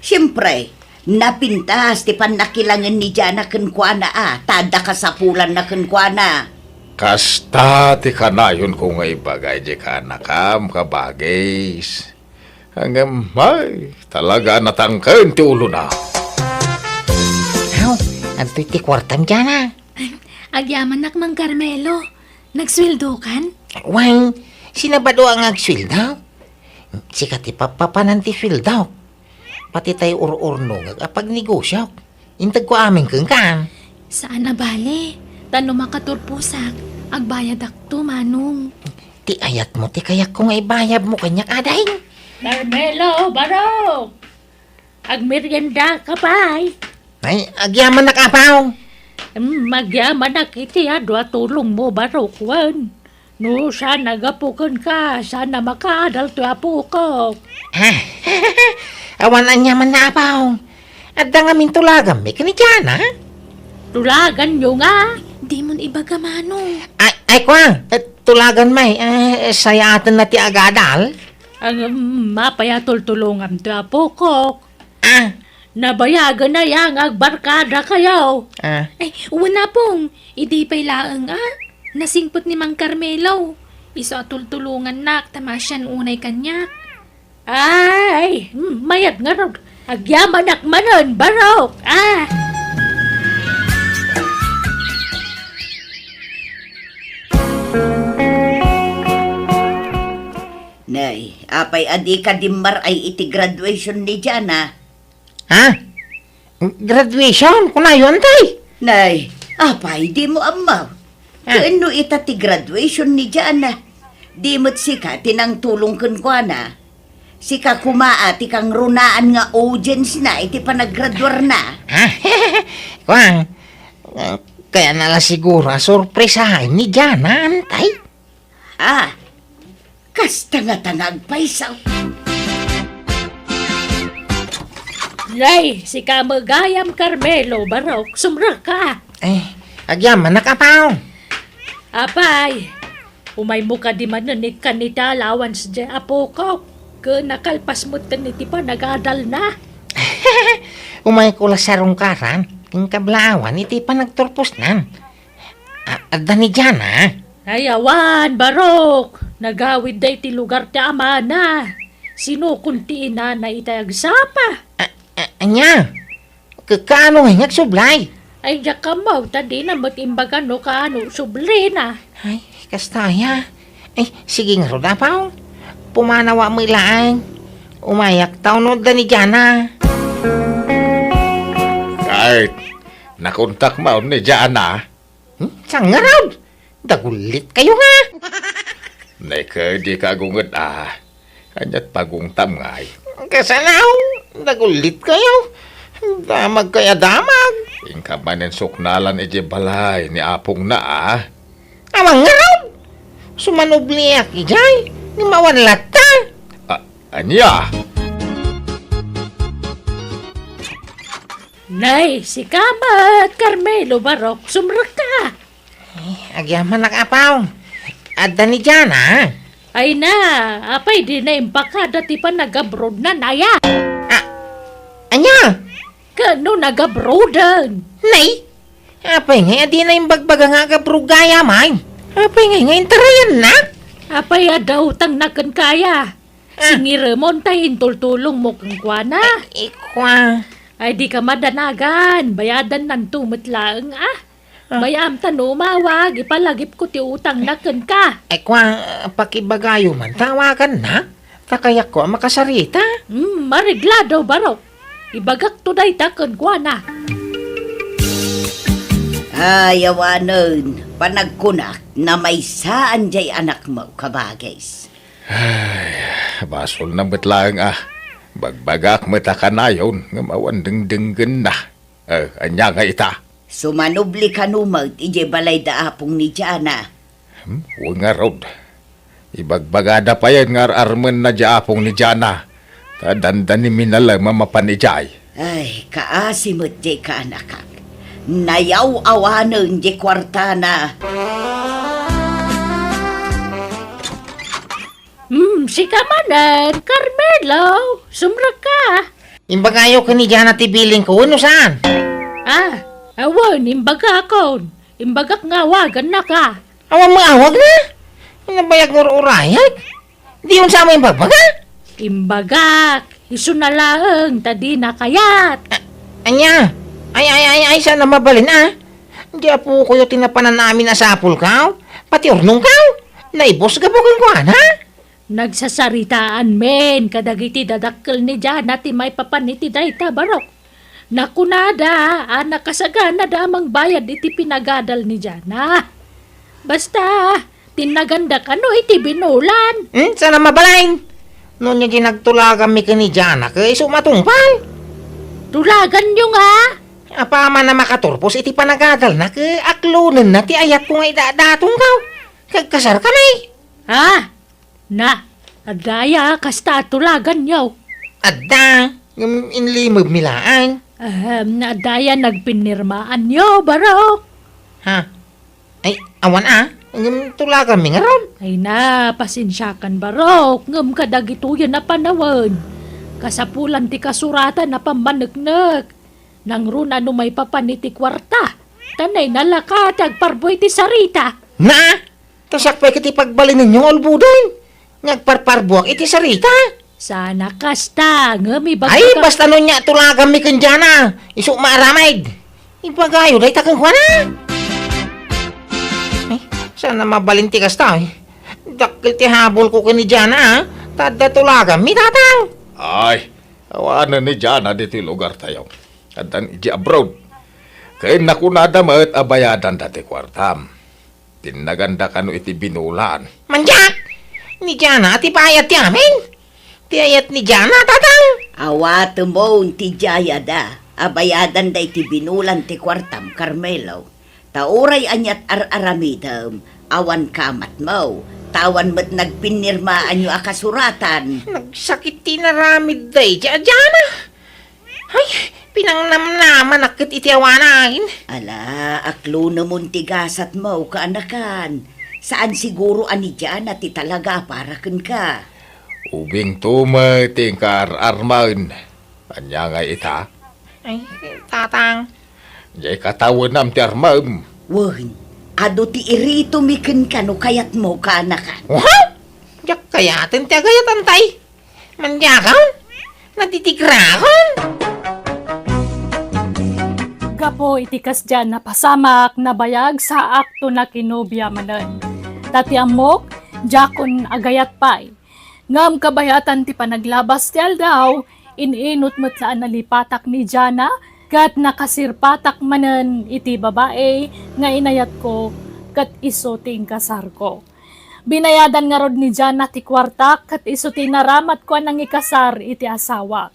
Siempre, napintas ti pannakilangen ni Jana kenkuana a, ta adda kasapulanna kenkuana. Kasta ti kanayonko nga ibaga idiay kaanakam, kabagis. Ngem, ay, talaga a natangken ti ulona. Aw, adtoy ti kuartam, Jana. Agyamanak, Mang Carmelo. Nagsueldokan? Wen, sino bado nga agsueldo? Sika ti pappapanan ti sueldo. Pati tay ur-urnongek a pagnegosiok. Integko amin kenka. Saan a bale. Ta no makaturposak, agbayadakto, Manong. Ti ayatmo ti kayatko nga ibayadmo kaniak, ading. Carmelo, Barok! Agmeriendaka pay? Ay, agyamanak, apo. Mm, agyamanak iti adu a tulongmo, Barok, wen. No saan a gapu kenka, saan a makaadal toy apokok. Ah, awan aniamanna, apo. Adda ngamin tulaganmi ken ni Jana. Tulaganyo nga? Dimon ibaga, Manong. Ay, ay, kua, eh, tulaganmi, eh, sayaatenna ti agadal. Ang, mm, apay a tultulonganto, apokok? Ah. Nabayagen aya nga agbarkadakayo? Ah. Ay, wen, Apong, idi pay laeng a nasingpet ni Mang Carmelo. Isu a tultulongannak ta maasian unay kaniak. Ay, mm, mayat ngarud. Agyamanak manen, Barok! Ah! Nay, apay a dika dimmaray iti graduation ni Jana? Ha? Graduation? Kunayo, antay? Nay, apay dimo ammo? Ah. Ken no ita ti graduation ni Jana, di met sika ti nangtulong kenkuana. Sika koma a ti kangrunaan nga audience na iti panaggraduarna. Ah, kuan, kayatna la siguro a sorpresahan ni Jana, antay? Ah, kasta nga ta nga agpayso. Nay, sika met gayam, Carmelo, Barok, sumrekka. Eh, agyamanak, Apo. Apay, umaymo kadi manen ikkan iti allowance diay apok, ken nakalpas metten iti panagadalna. Umayko la sarungkaran, ken kablaawan iti panagturposnan. A-, adda ni Jana? Ay, awan, Barok. Nagawidda iti lugar ti amana. Sinukon ti inana iti agsapa. A-, a-, ania? Ka-, kaano ngay nga agsublay? Ay, diak ammo, ta dina met imbaga no kaano sublina. Ay, kasta aya. Ay, sige ngarud, Apo. Pumanawa met laeng. Umayak ta, unodda ni Jana. Kay, nakontak manen ni Jana. Hmm? Saan ngarud? Dagullit kayo nga. Nay, kadi ka agunged a. Aniat pagungtam ngay? Kasano? Dagullit kayo. Damag kay a damag. Inka manen suknalan idiay balay ni apongna a. Awan ngarud. Sumanubliak idiay. Ngem awan latta. A-, ania? Nay, sika met, Carmelo, Barok, sumrekka. Eh, agyamanak, Apo. Adda ni Jana? Ay na, apay dina impakada ti panagabroadna, aya? Ah, ania? Ken no nagabroaden? Nay, apay ngay a dina imbagbaga nga agabroad gayam? Apay ngay nga intarayanna? Apay adda utangna kenka, aya? Ah. Singiremon ta intultulongmo kenkuana. Ay, ikwa. Ay, dika madanagan. Bayadannanto met laeng, a. Ah. Bay-am ta no umawag, ipalagipko ti utangna kenka. Ay, kua, pakibagayo man, tawaganna. Ta kayatko a makasarita. Hmm, mareglado, Barok. Ibagakto dayta kenkuana. Ay, awanen, panagkunak, namaysaan jay anakmo, kabagis. Ay, basolna met laeng a. Bagbagak met a kanayon, ngem awan dengdenggenna. Eh, ania nga ita? Sumanubli kano met idiay balay da apong ni Jana. Hmm, wen ngarud. Ibagbagada payen nga ar-armenna di apong ni Jana. Ta dandani minalem a mapan idiay. Ay, kaasi met diay kaanakak. Nayaw-awanen di kuartana. Hmm, sika manen, Carmelo, sumrekka. Imbagayo ken ni Jana ti bilingko, wenno saan? Ah, awan, imbagakon. Imbagak nga awagannaka. Awan maawag na? Nabayag nga ur-urayag? Di unsa mo imbagbaga? Imbagak, isu na laeng, ta dina kayat. A-, ania? Ay, ay, ay, ay, saan a mabalin, a? Di apokoyo ti napanan amin a sapulkaw? Pati urnongkaw? Naibus gapu kenkuana? Nagsasaritaan men kadagiti dadakkel ni Jana ti maipapan iti dayta, Barok. Nakunada a nakasaganada a mangbayad iti pinagadal ni Jana. Basta, tinnaganda kano iti binulan. Hmm, saan a mabalin? No nia di nagtulaganmi ken ni Jana, ket isu matungpal. Tulaganyo nga? Apaman a makaturpos iti panagadalna, ket aklonenna ti ayatko nga idadatonkaw. Kagkasarkami. Ah, Na, adda aya kasta a tulaganyo? Adda, ngem inlimebmi laeng. Ahem, adda aya nagpinirmaanyo, Barok? Ha? Ay, awan a. Ngem tulaganmi ngarud. Ay na, pasensiakan, Barok, ngem kadagitoyen a panawen, kasapulan ti kasuratan a pammaneknek. Nangruna no maipapan iti kuarta, ta naynalaka ti agparbo iti sarita. Na! Ta siak pay ket ti pagbalinenyo nga ulboden nga agparparbuak iti sarita. Saan a kasta, ngem ibagak Ay, basta no nia tulaganmi ken Jana, isu maaramid. Ibagayo dayta kenkuana. Ay, saan a mabalin ti kasta, eh. Dakkel ti habol ko ken ni Jana, ah. Ta adda tulaganmi, Tatang. Ay, awanen ni Jana ditoy lugar tayo. Adda idiay abroad. Ken nakunada met a bayadanda ti kuartam. Tinnaganda kano iti binulan. Mandiak! Ni Jana ti bayad ti amin? Ti ayat ni Jana, Tatang? Awatemon ti jayada a bayadanda iti binulan ti kuartam, Carmelo. Ta uray aniat ar-aramidem, awan kamatmo, ta awan met nagpinnirmaanyo a kasuratan. Nagsakit ti inaramid daydi a Jana. Ay, pinangnamnamanak ket iti awanan. Ala, aklonemon ti gasatmo, kaanakan. Saan siguro a ni Jana ti talaga a para kenka. Ubingto met ti inkaar-armen. Ania ngay ita? Ay, Tatang. Diay katawenam ti armem. Wen, adu ti iritomi kenka no kayatmo, kaanakan. Wow! Diak kayaten ti agayatan tay. Mandiakon? Natitigrakon? Gapu iti kasdiay a napasamak, nabayag saakto nakinobia manen. Ta ti ammok, diakon agayat pay. Ngem kabayatan ti panaglabas ti aldaw, in-inut met la a nalipatak ni Jana, ket nakasirpatak manen iti babai nga inayatko, ket isu ti inkasarko. Binayadan ngarud ni Jana ti kuartak ket isu ti inaramatko a nangikasar iti asawak.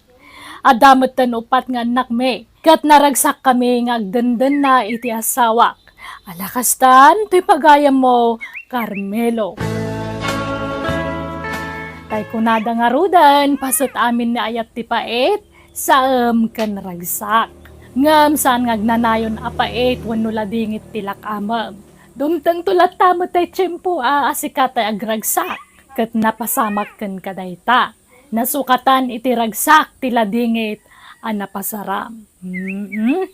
Adda metten uppat nga annakmi, ket naragsakkami nga agdendenna iti asawak. Ala kastan toy pagayammo, Carmelo. Tay kunada ngaruden, paset amin ni ayat ti pait, saem ken ragsak. Ngem saan nga agnanayon a pait wenno ladingit ti lak-amem. Dumtengto latta met tay tiempo a, a sika tay agragsak, ket napasamak kenka dayta. Nasukatan iti ragsak ti ladingit a napasaram. Mm-mm.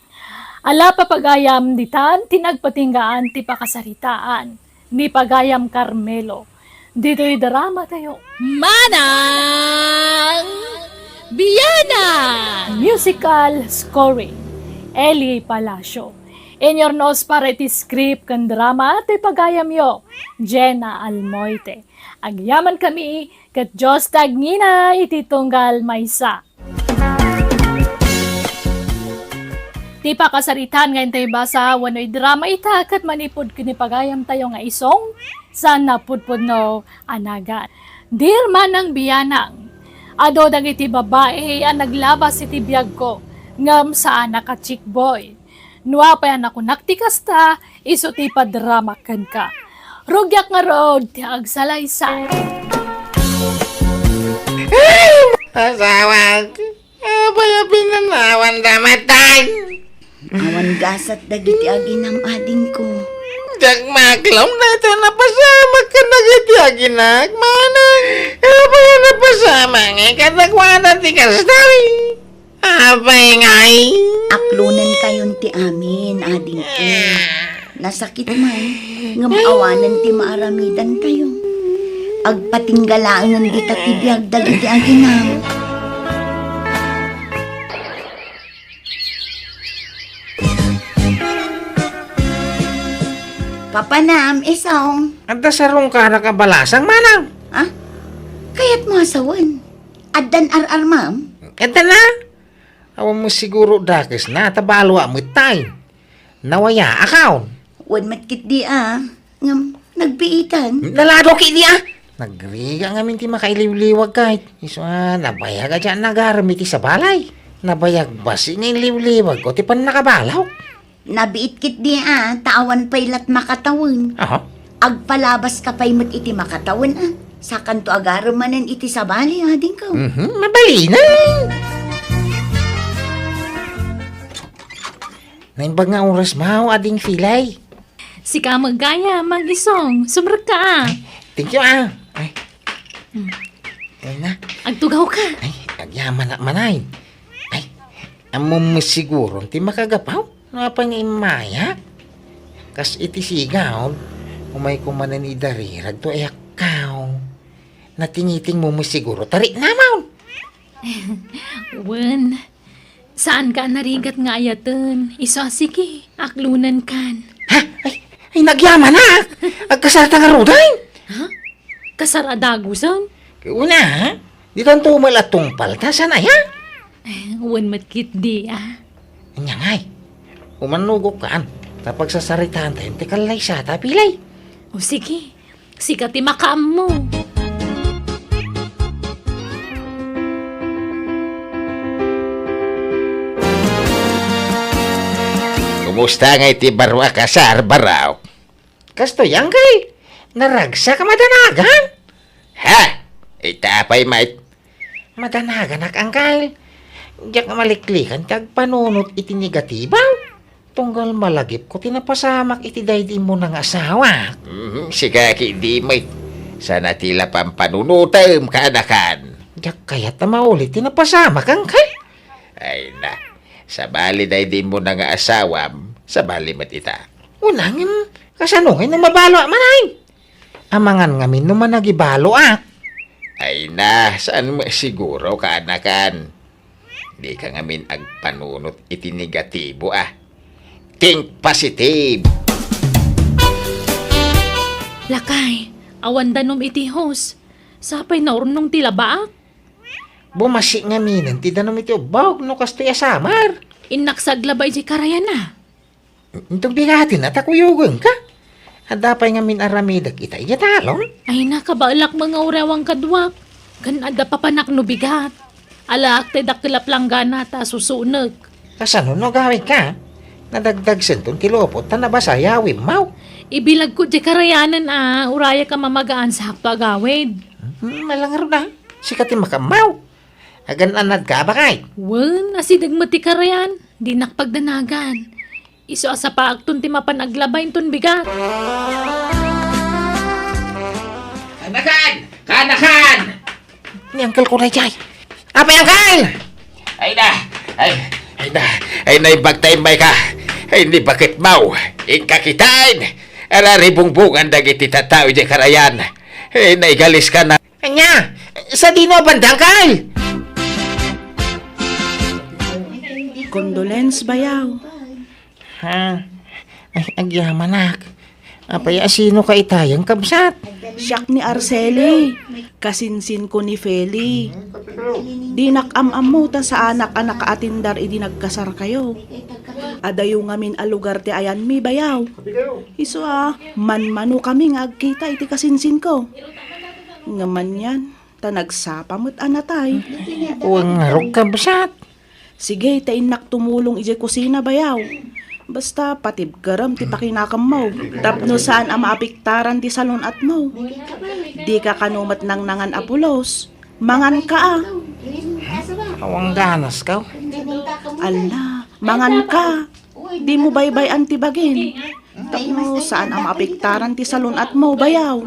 Ala, papagayam, ditan ti nagpatinggaan ti pakasaritaan ni pagayam Carmelo. Ditoy drama tayo. Manang Biana! Musical scoring, Eli Palacio. Inurnos para iti script ken drama ti pagayamyo, Jenna Almoite. Agyaman kami, ket Dios ti agngina iti tunggal maysa. Ti pakasaritaan nga intay basa wenno idrama ita ket manipud ken ni pagayam tayo nga isong, saan a pudpudno a nagan. Dear Manang Bianang, adu dagiti babai a naglabas iti biagko, ngem saan a ka-chick boy. No apay a nakunak ti kasta, isu ti ipadramak kenka. Rugiak ngarud ti agsalaysay. Asawak, apay a pinanawanda met tay? Awan gasat dagiti aginam, adingko. Diak maklom dayta napasamak ken dagiti aginak, manang. Apay a napasamak nga kadakuada ti kasta? Apay ngay? Aklonenkayon ti amin, adingko. Nasakit man, ngem awanen ti maaramidantayo. Agpatingga laengen dita ti biag dagiti aginam. Papanam, isong. Adda sarungkanak a balasang, manang. Ah? Kayatmo a sawen? Addan ar-armam? Adda na. Awan mo siguro dakesna, ta balo a met tay. Nawayaak, aw. Wen met ketdi a, ngem nagbiitan. Nalado ketdi a. Nagrigat ngamin ti makailiwliwag kayat. Isu a, nabayag a diak nagarem iti sabali. Nabayag bassit nga iliwliwagko ti pannakabalak. Nabiit ketdi a, ta awan pay lat makatawen. Aha. Agpalabaska pay met iti makatawen a. Sakanto agarem manen iti sabali, adingko. Mhm, mabalinen. Naimbag nga oras, maw, ading Filay. Sika met gayam, Isong. Sumrekka a. Thank you, ah. Ay. Hmm. Ay na. Agtugawka. Ay, agyamanak manay. Ay, ammom met siguron ti makagapaw? No apay nga immayak? Kas iti sigaw, umayko manen idarirag to ayakkaw. Natingitingmo met siguro, tarik namon. Wen, saanka a narigat nga ayaten. Isu a sige, aklonenkan. Ha? Ay, ay, nagyamanak! Agkasarta ngaruden? Ha? Kasar a dagusen? Una, ha? Ditanto met la tungpalta, saan aya? Eh, wen met ketdi, ah. Ania ngay? Umannugokkan, ta pagsasaritaentayon ti kallaysata, pilay. O sige, sika ti makaammo. Kumusta ngay ti baro a kasar, Barok? Kastoy, angkel. Naragsak a madanagan. Ha? Ita pay met. Madanaganak, angkel. Diak maliklikan ti agpanunot iti negatibo. Tunggal malagipko ti napasamak iti daydi immuna nga asawa. Mhm, sika ketdi met. Saan a ti la pampanunotem, kaanakan. Diak kayat a mauli ti napasamak, angkel. Ay na, sabali daydi immuna nga asawam, sabali met ita. Una ngem, kasano ngay no mabalo a manay? Amangan ngamin no managibaloak. Ay na, saan met siguro, kaanakan? Dika ngamin agpanunot iti negatibo, ah. Think positive! Lakay, awan danum iti hose. Sapay naurnong ti labaak. Bumasi ngaminen ti danum iti ubbog no kastoy a summer. Innak sa aglaba idiay karayan a. Inton bigatin a ta kuyogenka. Adda pay ngamin aramidek ita idiay talon. Ay, nakabaelak nga urewang kaduak. Ken adda papanak no bigat. Alaak ti dakkel a planggana ta susunek. Kasano no agawidka? Nadagdagsenton ti lupot ta nabasa yawimmaw. Ibilagko diay karayanen a urayak a mamagaan sa hakto agawid. Hmm, malangarod a. Sika ti makaammaw. Agan-anadka a bakay? Wen, asideg met ti karayan. Dinak pagdanagan. Isu a sapaakton ti mapan aglaba inton bigat. Kaanakan! Kaanakan! Ni Uncle ko na jay. Apay, Uncle! Ay na! Ay, ay na! Ay, naimbag ta immayka! Ay, ni baketmaw! Inka kitaen! Araribungbongan dagiti tattao idiay karayan! Ay, naigaliska na! Ania? Sadino a banda, Uncle? Condolence, bayaw. Ha? Ay, agyamanak. Apay a sinoka itayen, kabsat? Siak ni Arceli, kasinsinko ni Feli. Dinak am-ammo ta saanak a nakaatindar idi nagkasarkayo. Adayo ngamin a lugar ti ayanmi, bayaw. Isu a, manmanokami nga agkita iti kasinsinko. Ngem anian, ta nagsapa met a natay. Wen ngarud, kabsat. Sige, ta innak tumulong idiay kusina, bayaw. Basta, patibkerem ti pakinakemmo. Tapno saan a maapektaran ti salun-atmo. Dika kano met nangnangan a pulos. Manganka a. Awan ganaska. Ala, manganka. Dimo baybay-an ti bagin. Tapno saan a maapektaran ti salun-atmo, bayaw.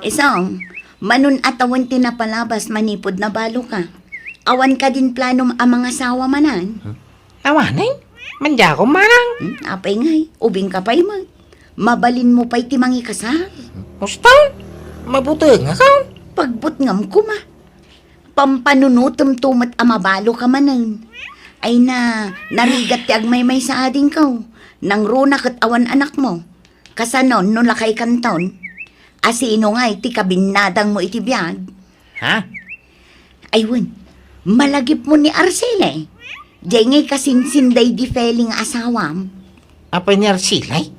Isong, manun-at awan ti napalabas manipud nabaloka. Awan kadin planom a mangasawa manen? Awanen? Mandiakon manang? Hmm, apay ngay, ubingka pay met. Mabalinmo pay ti mangikasar. Muston? Mabutengakon? Pagbutngam koma. Pampanunotemto met a mabaloka manen. Ay na, narigat ti agmaymaysa adingko. Nangruna ket awan anakmo. Kasanon no lakaykanton? A sino ngay ti kabinnadangmo iti biag? Ha? Ay wen, malagipmo ni Arceli. Diay ngay kasinsin daydi Feli nga asawam. Apay ni Arceli?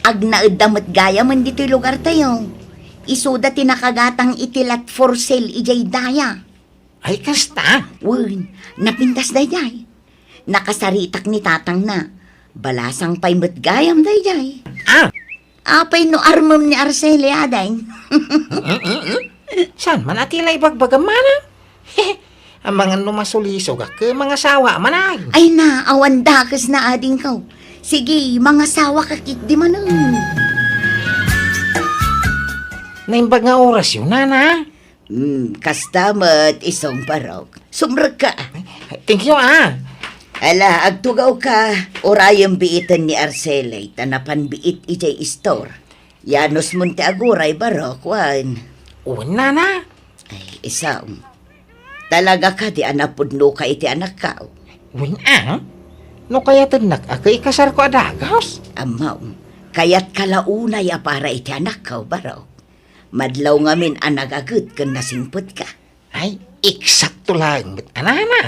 Agnaedda met gayamen ditoy lugartayo. Isuda ti nakagatang iti lot for sale idiay daya. Ay, kasta? Wen, napintas daydiay. Nakasaritak ni tatangna. Balasang pay met gayam daydiay. Ah! Apay no armem ni Arceli, ading? Saan man a ti la ibagbagam manang? Amangan no masulisogak ket mangasawa manang. Ay na, awan dakesna, adingko. Sige, mangasawaka ketdi manen. Naimbag nga orasyo, nana. Hmm, kasta met, isong Barok. Sumrekka. Thank you, ah. Ala, agtugawka, urayem biiten ni Arceli, ta napan biit idiay istor. Yanos mon ti aguray, Barok, wen. Wen, nana. Ay, Isong, talaga kadi a napudnoka iti anakko? Wen a, no kayatennak a ket ikasarko a dagus. Ammom, kayatka la unay a para iti anakko, Barok. Madlaw ngamin a nagaget ken nasingpetka. Ay, eksakto laeng met a nana.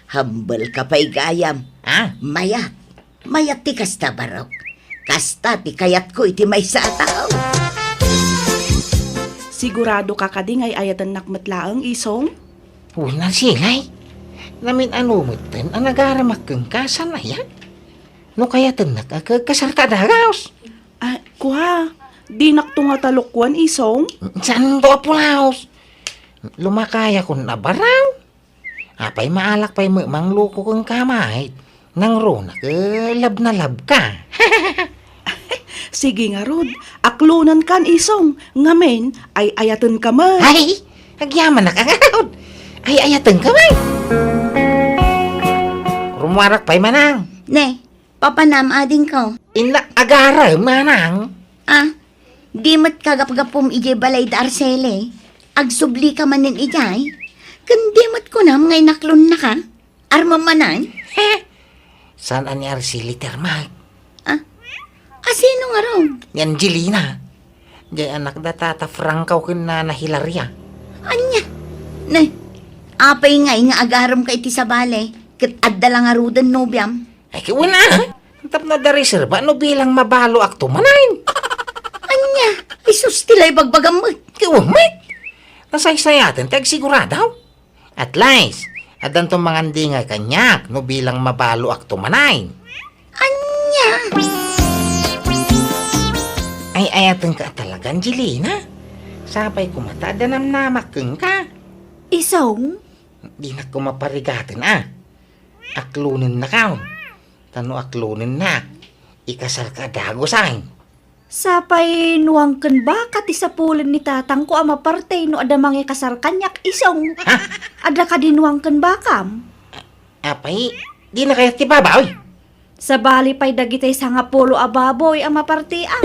Hambelka pay gayam. Ah? Mayat. Mayat ti kasta, Barok. Kasta ti kayatko iti maysa a tao. Siguradoka kadi nga ay-ayatennak met laeng, Isong? Wen a, Silay. Namin-ano metten a nagaramak kenka, saan aya? No kayatennak a kagkasarka a dagus. Ah, kua, dinakto nga talukwan, Isong? Saanto a pulaos? Lumakayakon a baraw. Apay, maalak pay met mangluko kenka met. Nangrunak, eh, love na love ka. Sige ngarud, aklonenkan, Isong, ngamin, ay-ayatenka met. Ay, agyamanak a ngarud. Ay-ayatenka met. Rummuarak pay, Manang. Ne, papanam, adingko. Innak agarem, Manang. Ah, di met kagapgapum idiay balay da Arceli. Agsublika manen idiay. Ken di met kunam nga inaklonnaka. Armam manen? Saan a ni Arceli ti armak? Ah, asino ngarud? Ni Angelina. Diay anak da Tata Franco ken Nana Hilaria. Ania? Ne, apay ngay nga agaremka iti sabali, ket adda la ngaruden nobiam? Ay, ket wen a. Tapno adda reserba no bilang mabaluakto manen. Ania? Ay, sus, ti la ibagbagam met. Ket wen met. Nasaysayaten ti agsigurado. At least, addanto mangandingay kaniak no bilang mabaluakto manen. Ania? Ay-ayatenka a talaga, Angelina. Sapay koma ta adda namnamak kenka. Isong? Dinak koma parigaten a. Aklonennakon. Ta no aklonennak, ikasarka a dagusen. Sapay nuang ken baka ti sapulen ni tatangko a maparti no adda mangikasar kaniak, Isong. Ha? Adda kadi nuang ken bakam? Apay, dina kayat ti baboy? Sabali pay dagiti sangapulo a baboy a mapartiam.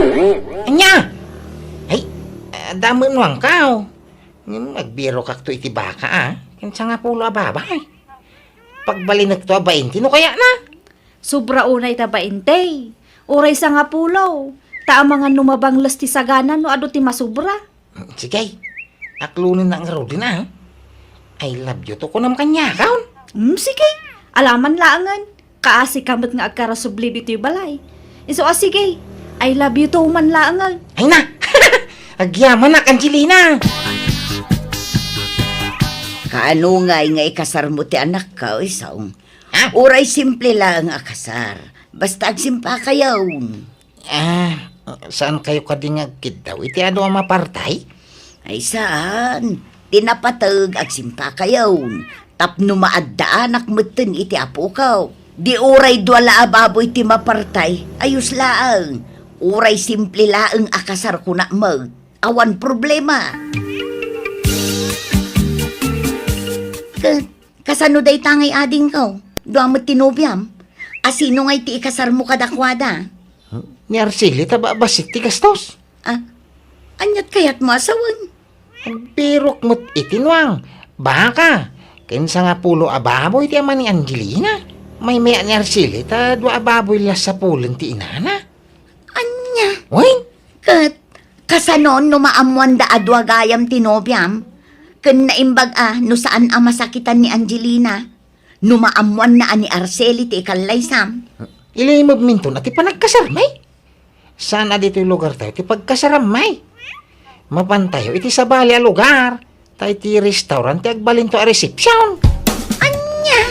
Ania? Ay, adda met nuangko. Ngem agbirokakto iti baka, a, ken sangapulo a baboy. Pagbalinekto a bainte no kayatna. Sobra unay ta bainte. Uray sangapulo. Ta amangan no mabangles ti sagana no adu ti masobra. Sige. Aklonennak ngaruden a. I love you to kunam kaniakon. Hmm, sige. Alaman laengen. Kaasika met nga agkarasubli ditoy balay. Isu a sige. I love you to man laengen. Ay na! Agyamanak, Angelina! Kaano ngay nga ikasarmo ti anakko, Isong? Ha? Uray simple laeng a kasar. Basta agsimpakayon. Ah, saan kayo kadi nga agkiddaw iti adu a maparti? Ay, saan. Ti napateg, agsimpakayon. Tapno maaddaanak metten iti apuko. Di uray dua la a baboy ti maparti, ayos laeng. Uray simple laeng a kasar, kunak met. Awan problema. Ket, kasano dayta ngay adingko? Dua met ti nobiam. Asino ngay ti ikasarmo kadakuada? Ni Arceli ta ba-, bassit ti gastos. Ah, aniat kayatmo a sawen? Agbirok met iti nuang, baka, ken sangapulo a baboy ti ama ni Angelina. Maymay-at ni Arceli ta dua a baboy la sapulen ti inana. Ania? Wen? Ket, kasano no maammuanda a dua gayam ti nobiam? Ken naimbag a no saan a masakitan ni Angelina? No maammuanna a ni Arceli ti ikallaysam? Ilimebminton a ti panagkasarmi. Saan a ditoy lugartayo ti pagkasarammi. Mapantayo iti sabali a lugar, ta iti restaurant ti agbalinto a resepsiyon. Ania?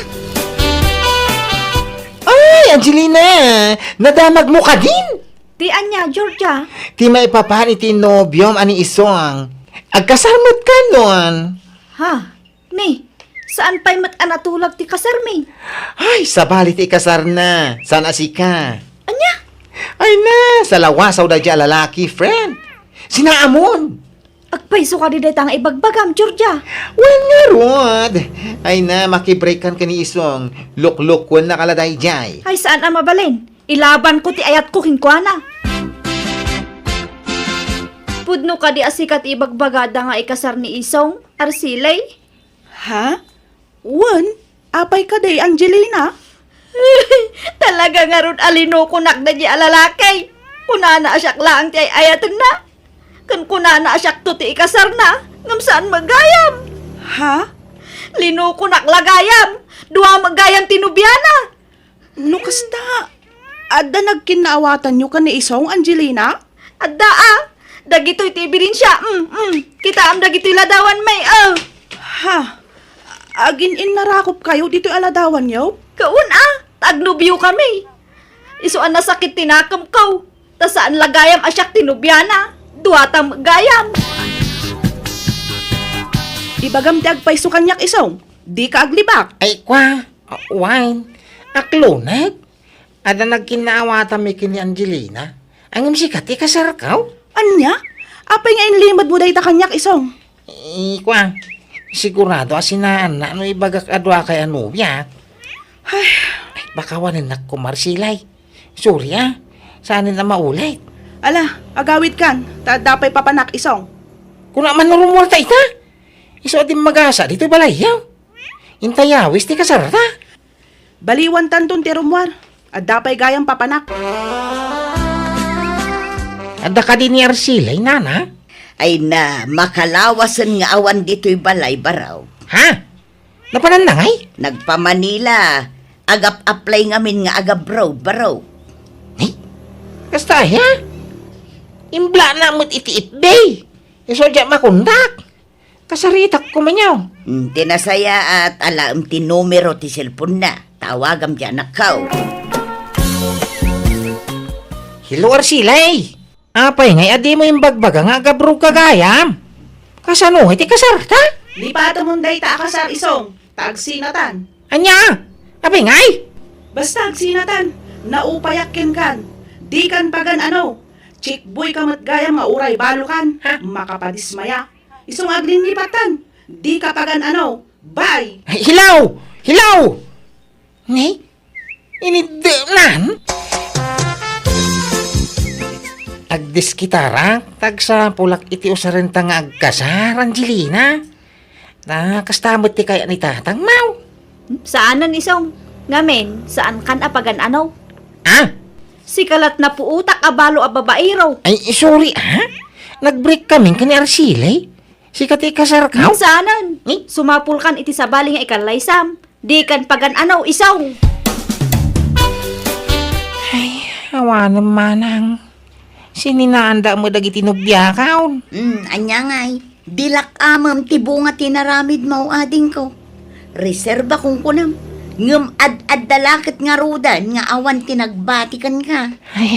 Ay, Angelina! Nadamagmo kadin? Ti ania, Georgia? Ti maipapan iti nobiom a ni Isong. Agkasar met kanon. Ha? Ni, saan pay met a natulag ti kasarmi? Ay, sabali ti ikasarna. Saan a sika? Ania? Ay na, salawasaw daydiay a lalaki, friend. Sinaamon. Agpayso kadi dayta nga ibagbagam, Georgia. Wen ngarud. Ay na, makibreakan ken ni Isong. Luklukuen na kala daydiay. Ay, saan a mabalin? Ilabanko ti ayatko kenkuana. Pudno kadi a sika ti ibagbagada nga ikasar ni Isong, Arcilay? Ha? Wen, apay kadi, Angelina? Talaga ngarud a linukonak daydi a lalaki. Kunana a siak laeng ti ay-ayatenna. Ken kunana a siakto ti ikasarna, ngem saan met gayam. Ha? Linukonak la gayam. Dua met gayam ti nobiana. No kasta, adda nagkinnaawatanyo ken ni Isong, Angelina? Adda a. Dagitoy ti ebidensia. Mm, mm. Kitaem dagitoy ladawan, may, ah. Ha? Agin-innarakopkayo ditoy a ladawanyo? Kaun a, ta agnobiokami. Isu a nasakit ti nakemko. Ta saan la gayam a siak ti nobiana. Duata met gayam. Ibagam ti agpayso kaniak, Isong. Dika aglibak. Ay, kua, wine. Akloneg. Adda nagkinnaawatanmi ken ni Angelina. Ngem sika ti kasarko? Ania? Apay nga inlimedmo dayta kaniak, Isong? Eh, kua, sigurado a sinaanna no ibagak a duakay a nobia. Ay. Ay, baka wanennak koma, Arcilay. Sorry, ah. Saanen a maulit. Ala, agawidkan, ta adda pay papanak, Isong. Kuna man no rummuarta ita? Isu a dimmagasa ditoy balayyo. Intay awis ti kasarta. Baliwantanton ti rummuar. Adda pay gayam papanak. Adda kadi ni Arcilay, nana? Ay na, makalawasen nga awan ditoy balay, baro. Ha? Napananna ngay? Nagpa-Manila. Agap-apply ngamin nga agabroad, baro. Ay? Kasta aya? Imblana met iti F B. Isu a diak makontak. Kasaritak koma, nyaw. Hmm, ti nasayaat, alaem ti numero ti cellphone-na. Tawagam ti anakko. Hello, Arcilay. Apay ngay a dimo imbagbaga nga agabroadka gayam? Kasano ti kasarta? Lipatemon dayta a kasar, Isong, ta agsinatan. Ania? Apay ngay? Basta agsinatan. Naupayak kenkan. Dikan pagan-ano. Chickboy ka met gayam nga uray balokan. Ha? Makapadismaya. Isu nga aglinlipatan. Dika pagan-ano. Bye! Ay, hilaw! Hilaw! Ni? Iniddenan? Agdiskitarak, ta agsapulak iti usarenta nga agkasar, Angelina. Ta kasta met ti kayat ni tatang, maw? Saanen, Isong. Ngamin, saankan a pagan-ano. Ah? Sika la't napuotak a balo a babaero. Ay, sorry, ah. Nag-break kami ken ni Arcilay. Sika ti ikasarko? Saanen. Eh? Sumapulkan iti sabali nga ikallaysam. Dikan pagan-ano, Isong. Ay, awanen manang. Sininaanda met dagiti nobiakon. Hmm, ania ngay? Dilak amem ti bunga ti naramidmo, adingko. Reserba kunkunam. Ngem ad-adda la ket ngaruden nga awan ti nagbati kenka. Ay.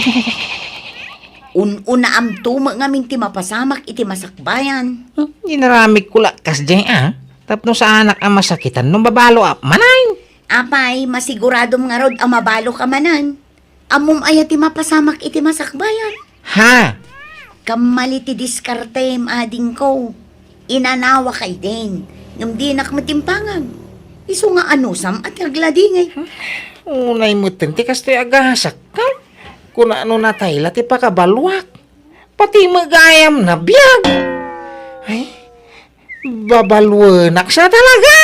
Un-unaamto met ngamin ti mapasamak iti masakbayan. Hmm, inaramidko la kasdiay, ah. Tapno saanak a masakitan no mabaloak manen. Apay, masiguradom ngarud a mabaloka manen. Ammom aya ti mapasamak iti masakbayan? Ha? Kammali ti diskartem, adingko. Inanawak ay din, ngem dinak met impangag. Isu nga anusam a ti agladingit. Unay metten ti kastoy a gasakka. Kuna no natay la ti pakabaloak. Pati met gayam nabiag. Ay, babaluenak sa talaga!